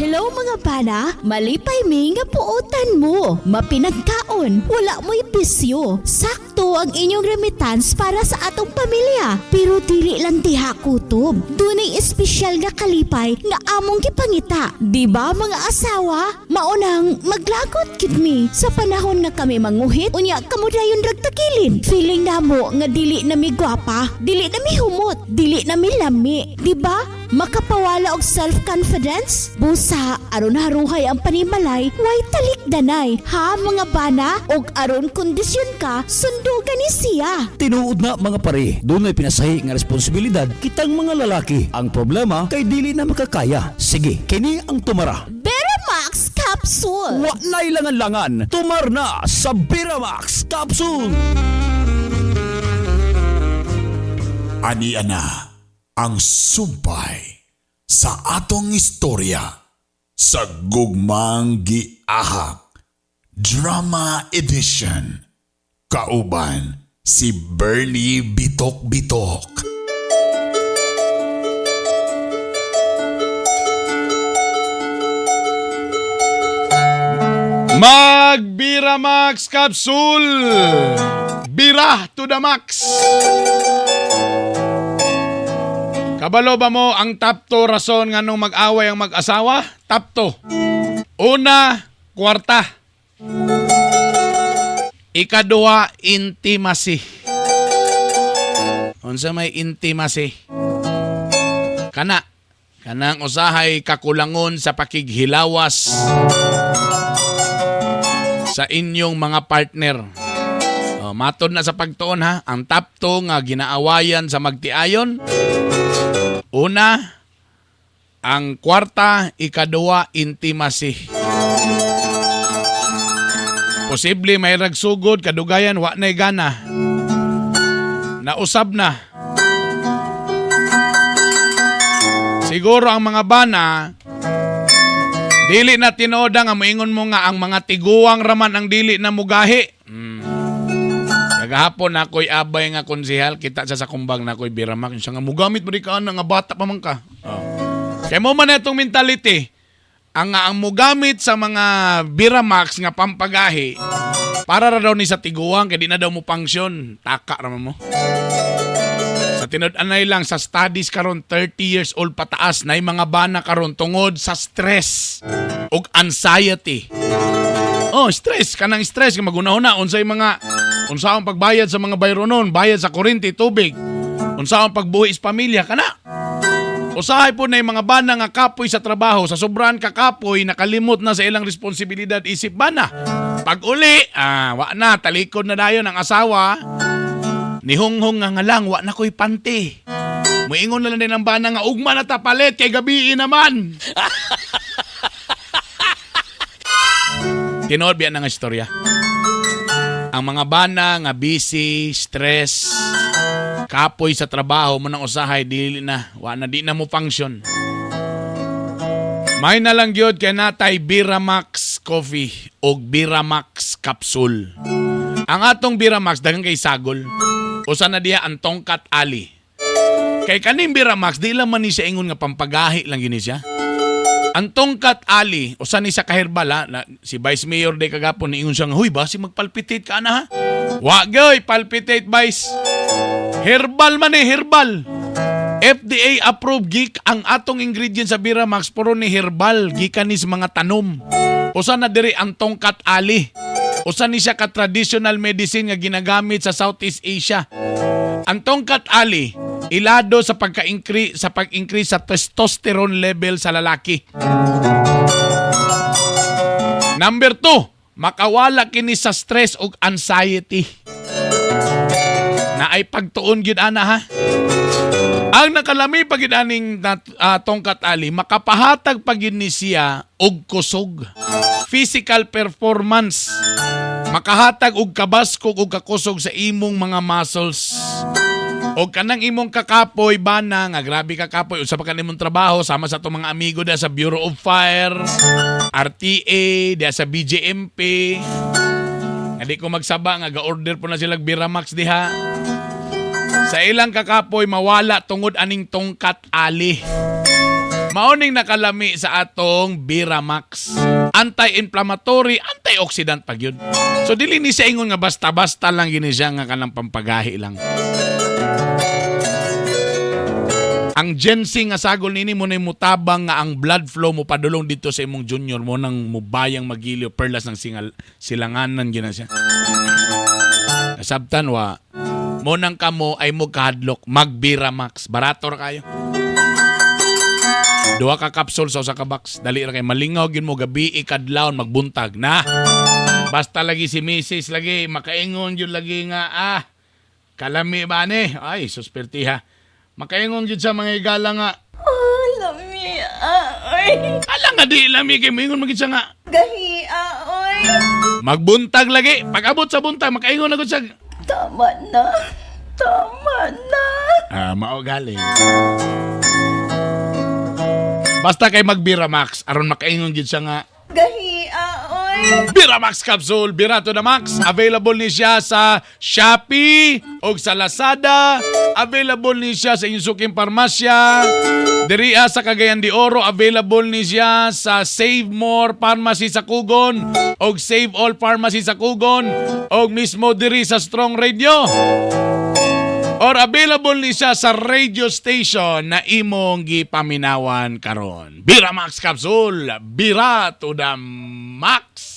Hello mga bana, malipay mi nga puotan mo. Mapinagkaon, wala mo'y bisyo. Sakto ang inyong remittance para sa atong pamilya. Pero dili lang diha kutob. Dunay espesyal nga kalipay nga among gipangita. Di ba mga asawa? Maunang maglagot gid mi sa panahon nga kami manguhit unya kamo dayon rag tagilid. Feeling namo nga dili na mi gwapa, dili na mi humot, dili na mi lami. Di ba? Makapawala og self-confidence? Busa, aron haruhay ang panimalay, way talikdanay. Ha mga bana? Og aron kondisyon ka, sundugan ni siya. Tinuod na mga pare, dunay pinasahi nga responsibilidad kitang mga lalaki. Ang problema kay dili na makakaya. Sige, kini ang tumara. Beramax Capsule. Wa na'y langan-langan, tumar na sa Beramax Capsule. Ani ana ang sumpay sa atong istorya sa Gugmang Giahak Drama Edition, kauban si Bernie Bitok Bitok. Magbira Max Capsule! Bira to the max! Kabalo ba mo ang top 2 rason nga nung mag-away ang mag-asawa? Top 2. Una, kwarta. Ikaduha, intimacy. Unsa may intimacy? Kana. Kanang usahay kakulangon sa pakighilawas. Sa inyong mga partner. Oh, matod na sa pagtuon ha, ang top 2 nga ginaawayan sa magtiayon. Una, ang kwarta, ikaduwa, intimacy. Posible may ragsugod, kadugayan, wa na'y gana. Nausab na. Siguro ang mga bana, dili na tinuod nga moingon mo nga ang mga tiguang raman ang dili na mugahi. Kagahapon ako'y abay nga konsehal, kita sa kumbang na ako'y biramak. Siya nga, mugamit mo di ka ana nga bata pa man ka. Oh. Kaya mo man itong mentality, ang mugamit sa mga Biramax nga pampagahi, para ra daw ni sa tiguang, kay di na daw mo pangsyon. Taka raman mo. Sa tinud-anay lang, sa studies karon 30 years old pataas, na mga bana karon tungod sa stress ug anxiety. Oh, stress, kanang stress kay maguna-una unsay mga unsaon pagbayad sa mga bayronon, bayad sa kuryente, tubig. Unsaon pagbuhi sa pamilya kana. Usahay po na yung mga bana nga kapoy sa trabaho, sa sobrahan kakapoy, nakalimot na sa ilang responsibilidad isip bana. Pag uli, wa na, talikod na dayon ang asawa. Nihunghong nga nga lang, wa na ko'y panty. Muingon na lang din ang bana nga ugma na ta palit kay gabii naman. Tinuod biya na nga istorya. Ang mga bana nga busy, stress, kapoy sa trabaho mo nang usahay dili na, wa na di na mo function. May na lang gyud kay natay Biramax Coffee og Biramax Capsule. Ang atong Biramax daghan kay sagol. Usa na diha ang Tongkat Ali. Kay kaning Biramax di lang man ni siya ingon nga pampagahi lang gini siya. Ang Tongkat Ali, usa ni sa kaherbal ha, na, si Vice Mayor day kagapon niingon siya nga, huy ba si magpalpitate ka na ha? Wa gyud palpitate Vice. Herbal man eh, herbal. FDA approved gik ang atong ingredient sa Biramax puro ni herbal gikan ni sa mga tanom. Usa na diri ang Tongkat Ali. Usa ni siya ka traditional medicine nga ginagamit sa Southeast Asia. Ang Tongkat Ali ilado sa pagka-increase sa pag-increase sa testosterone level sa lalaki. Number 2, makawala kini sa stress ug anxiety. Na ay pagtuon gyud ana ha. Ang nakalami pa gyud aning Tongkat Ali, makapahatag pa gyud ni siya og kusog. Physical performance. Makahatag og kabaskog og kakusog sa imong mga muscles. Og kanang imong kakapoy bana nga grabe kakapoy unsa pa kanimong trabaho sama sa atong mga amigo diha sa Bureau of Fire, RTA, diha sa BJMP. Nga di ko magsaba nga ga-order po na sila Biramax diha. Sa ilang kakapoy mawala tungod aning Tongkat Ali. Maoning nakalami sa atong Biramax. Anti-inflammatory, antioxidant pa gyud. So dili ni siya ingon nga basta-basta lang gini siya nga kanang pampagahi lang. Ang ginseng nga sagol nini mo na mutabang nga ang blood flow mo padulong dito sa imong junior mo nang mubayang magilyo perlas ng singal silanganan gina siya. Nasabtan wa mo nang kamo ay mo kahadlok magbiramax barato ra kayo. Duha ka capsule sa usa ka box. Dali ra kay malingaw gyud mo gabi ikadlawon magbuntag na. Basta lagi si Mrs. lagi makaingon gyud lagi nga kalami ba ni? Ay suspertiha. Makaingon gyud sa mga higala nga. Oh, lami, oy. Ala nga di lami kay moingon magid siya nga. Gahi, oy. Magbuntag lagi. Pag abot sa buntag makaingon na gud siya. Tama na. Tama na. Mao gali. Basta kay magbiramax aron makaingon gyud siya nga. Gahi, oy. Biramax capsule, Birato na Max. Available ni siya sa Shopee o sa Lazada. Available ni siya sa inyong suking parmasya. Diriya sa Cagayan de Oro, available ni siya sa Save More Pharmacy sa Kugon o Save All Pharmacy sa Kugon o mismo diri sa Strong Radio. Or available ni siya sa radio station na imong gipaminawan karon. Biramax capsule, Bira to the max.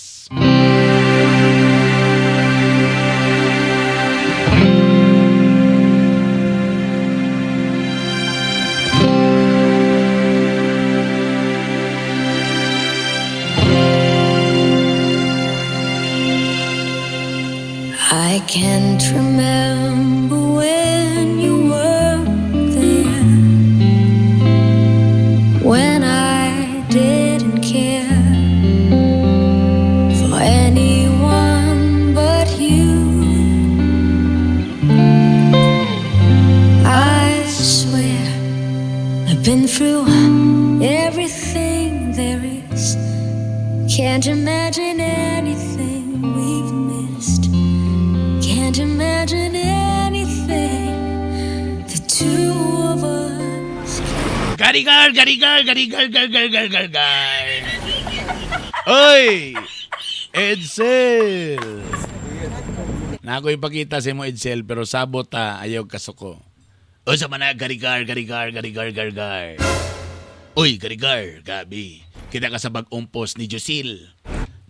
can't remember when you were there, when I didn't care for anyone but you. I swear I've been through everything there is. Can't imagine anything we've missed. Can't imagine anything the two of us. Garigar, garigar, garigar, gar, gar, gar, gar, gar. Oy! Edsel! Na ako ipakita sa imo, Edsel, pero sabot ta, ayaw kasuko. O sa mana, garigar, garigar, garigar, gar, gar. Uy, garigar, gabi. Kita ka sa bag-ong post ni Josil.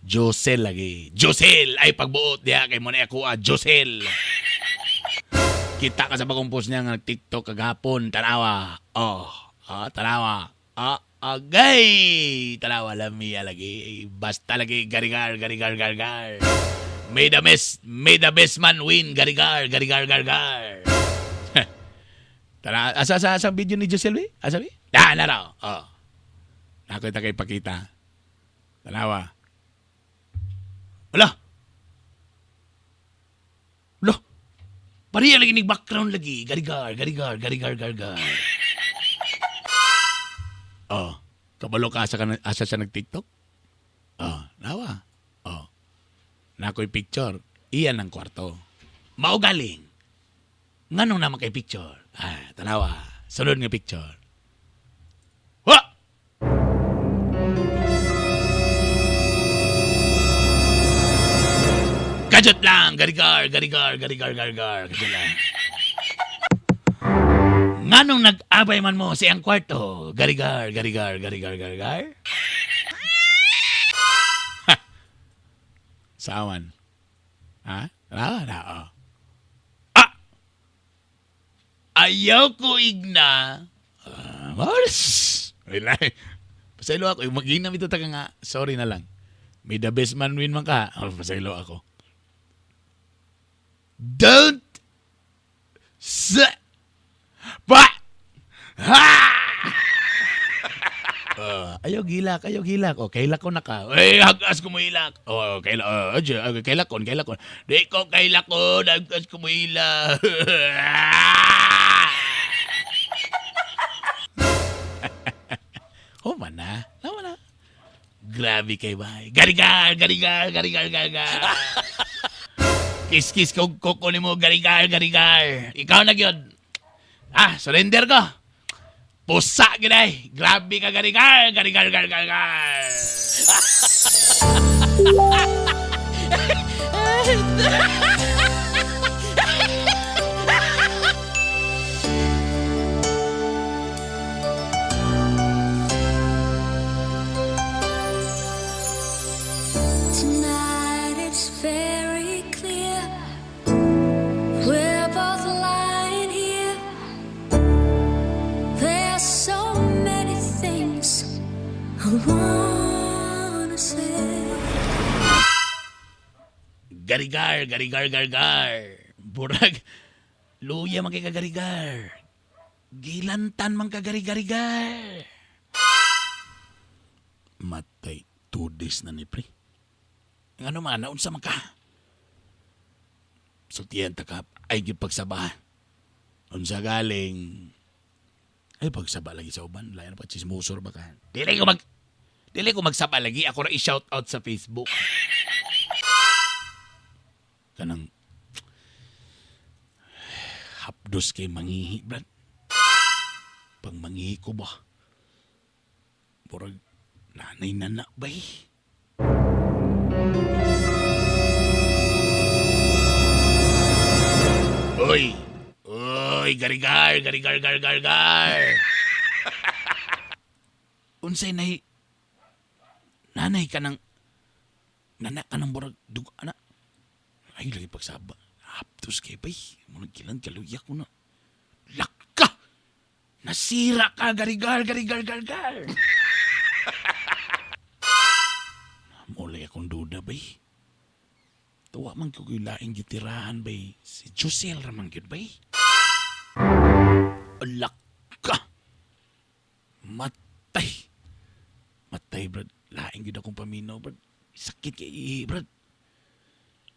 Josel lagi. Josel! Ay, pagbuot diha kay mo na ako, ah, Josel. Kita ka sa bagong post niya nga TikTok kagahapon. Tanawa. Oh, ah, tanawa. Ah, agay! Tanawa lami lagi. Basta lagi garigar, garigar, gargar. May the best man win. Garigar, garigar, gargar. Tara, asa asa asa video ni Josel be? Asa be? Na, na raw. Oh. Nako ita kay pakita. Tanawa. Wala. Wala. Pariya lagi ni background lagi. Garigar, garigar, garigar, gargar. Oh, kabalo ka asa, ka, asa siya nag-TikTok? Oh, nawa. Oh. Nakoy picture. Iyan ang kwarto. Mao galing. Nganong naman kay picture? Ah, tanawa. Sunod nga picture. Wa! Kajot lang! Garigar, garigar, garigar, gargar. Kajot lang. Nganong nag-abay man mo sa iyang kwarto? Garigar, garigar, garigar, gargar. Ha! Sawan. Ha? Ah, na, oh. Ah! Ayaw ko igna. Ah, Mars! Wala. Pasaylo ako. Mag-ginam ito taka nga. Sorry na lang. May the best man win man ka. Oh, pasaylo ako. Don't sa pa ha. Ayaw gilak, ayaw gilak. O, kailak ko na ka. Eh, hagas ko mo ilak. O, kailak, oh, kailak kon, kailak kon. Di ko kailak ko, hagas ko mo ilak. Oh, mana. Naman na. Grabe kay bay. Garigar, garigar, garigar, garigar. Kiss-kiss ko kuko nimo, garigar, garigar. Ikaw na gyud. Ah, surrender ko. Pusa ginay. Grabe ka garigar, garigar, garigar, garigar. Tonight it's very clear we're both lying here. There's so many things I wanna say. Garigar, garigar, gargar. Burag, luya man kay kagarigar. Gilantan man kagarigar. Matay, 2 days na ni pre. Ano man, naunsa man ka? Sultihan ta ka, ay gipagsaba. Unsa galing, ay pagsaba lagi sa uban, lain pa chismosor ba ka? Dili ko magsaba lagi, ako ra i-shout out sa Facebook. Kanang hapdos kay mangihi, brad. Pang mangihi ko ba? Murag nanay nana bay. Uy! Uy, garigar, garigar, gar, gar, gar. Unsay nay nanay ka ng nana ka ng burag dugo ana. Ay, lagi pagsaba. Hapdos kay bay. Murag kilan kaluya ko na. Laka! Nasira ka, garigar, garigar, gar, gar. Mulay akong duda, bay. Tuwa man ko laing gitirahan bay. Si Josel ra man gyud bay. Alak ka. Matay. Matay, brad. Laing gyud akong paminaw, brad. Sakit kay ihi, brad.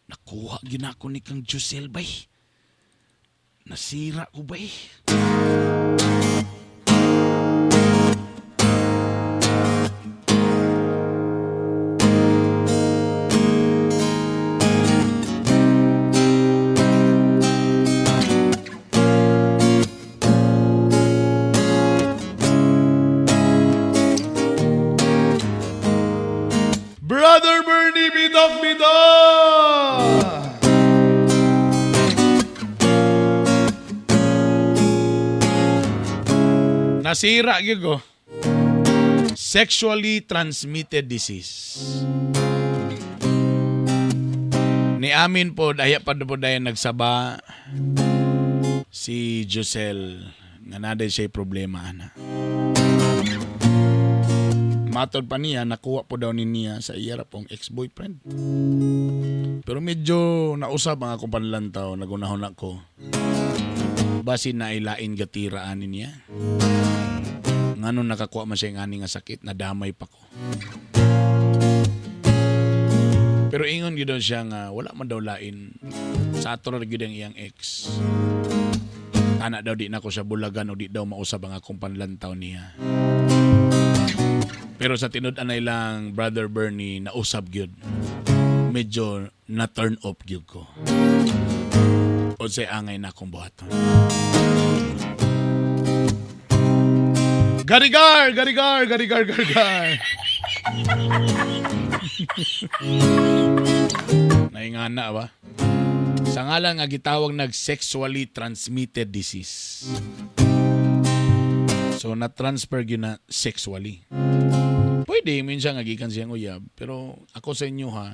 Nakuha gyud na ako ni kang Josel bay. Nasira ko bay. Brother Bernie, bidok bidok! Nasira gyud ko. Sexually transmitted disease. Ni amin po, daya pa po daya nagsaba si Giselle nga naday siya problema ana. Matod pa niya, nakuha po daw ni niya sa iya ra pong ex-boyfriend. Pero medyo nausab ang akong panlantaw, nagunahon ako. Basin na ilain gatiraan niya. Ngano nakakuha man siya ng ani nga sakit, nadamay pa ko. Pero ingon gyud daw siya nga wala man daw lain sa ato ra gyud ang iyang ex. Ana daw di na ko siya bulagan o di daw mausab ang akong panlantaw niya. Pero sa tinud-anay lang, Brother Bernie, nausab gyud. Medyo na turn off gyud ko. Unsay angay na akong buhaton. Garigar, garigar, garigar, garigar. Naingana ba? Sa ngalan nga gitawag nag sexually transmitted disease. So na-transfer gyud na sexually. Pwede minsan nga gikan siyang uyab, pero ako sa inyo ha,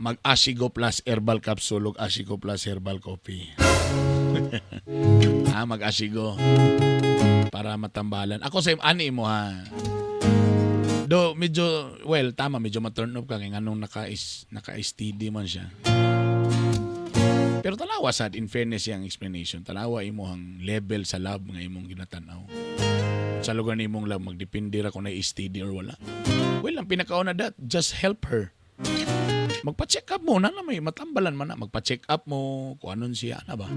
mag Asigo Plus Herbal Capsule ug Asigo Plus Herbal Coffee. Ha, mag Asigo para matambalan. Ako sa ani mo ha. Do medyo well tama, medyo ma-turn off ka kay nganong naka STD man siya. Pero tanawa sad, in fairness yang explanation, tanawa imong level sa love nga imong ginatan-aw. Sa lugar ni imong love magdepende ra kung na STD or wala. Well, ang pinakauna that just help her. Magpa-check up mo na na may matambalan man na magpa-check up mo kung anon siya ana ba.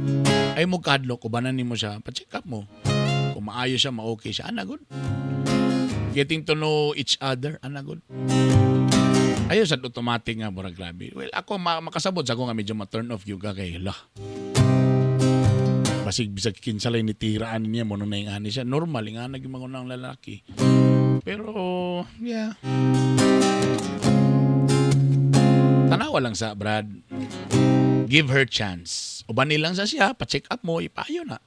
Ay mo kadlok ubanan nimo siya, pa-check up mo. Kung maayo siya, ma-okay siya, ana good. Getting to know each other, ana good. Ayaw sa automatic nga murag grabe. Well, ako makasabot sa ako nga medyo ma-turn off yung ka kay lah. Basig bisag kinsa lay nitiraan niya mo na yung ani siya. Normal nga naging mga unang lalaki. Pero yeah. Tanawa lang sa Brad. Give her chance. Uban lang sa siya, pa-check up mo, ipayo na.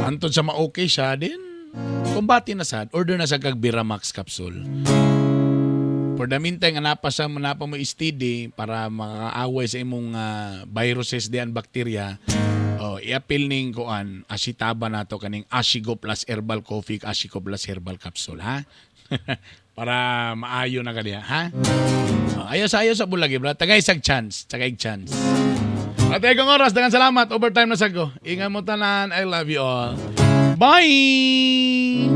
Antod sa ma-okay siya, din kumbati na sad, order na sa kag Biramax capsule. For the meantime, nga napa sa napa mo STD para makaaway sa imong viruses diyan bacteria. Oh, i-appeal ning kuan asitaba nato kaning Asigo Plus Herbal Coffee, Asigo Plus Herbal Capsule, ha? Para maayo na kaniya, ha? Oh, ayaw sa bulag, eh, bro. Tagay sag chance, tagay chance. At kong oras, daghang salamat. Overtime na sago. Ingat mo tanan. I love you all. Bye!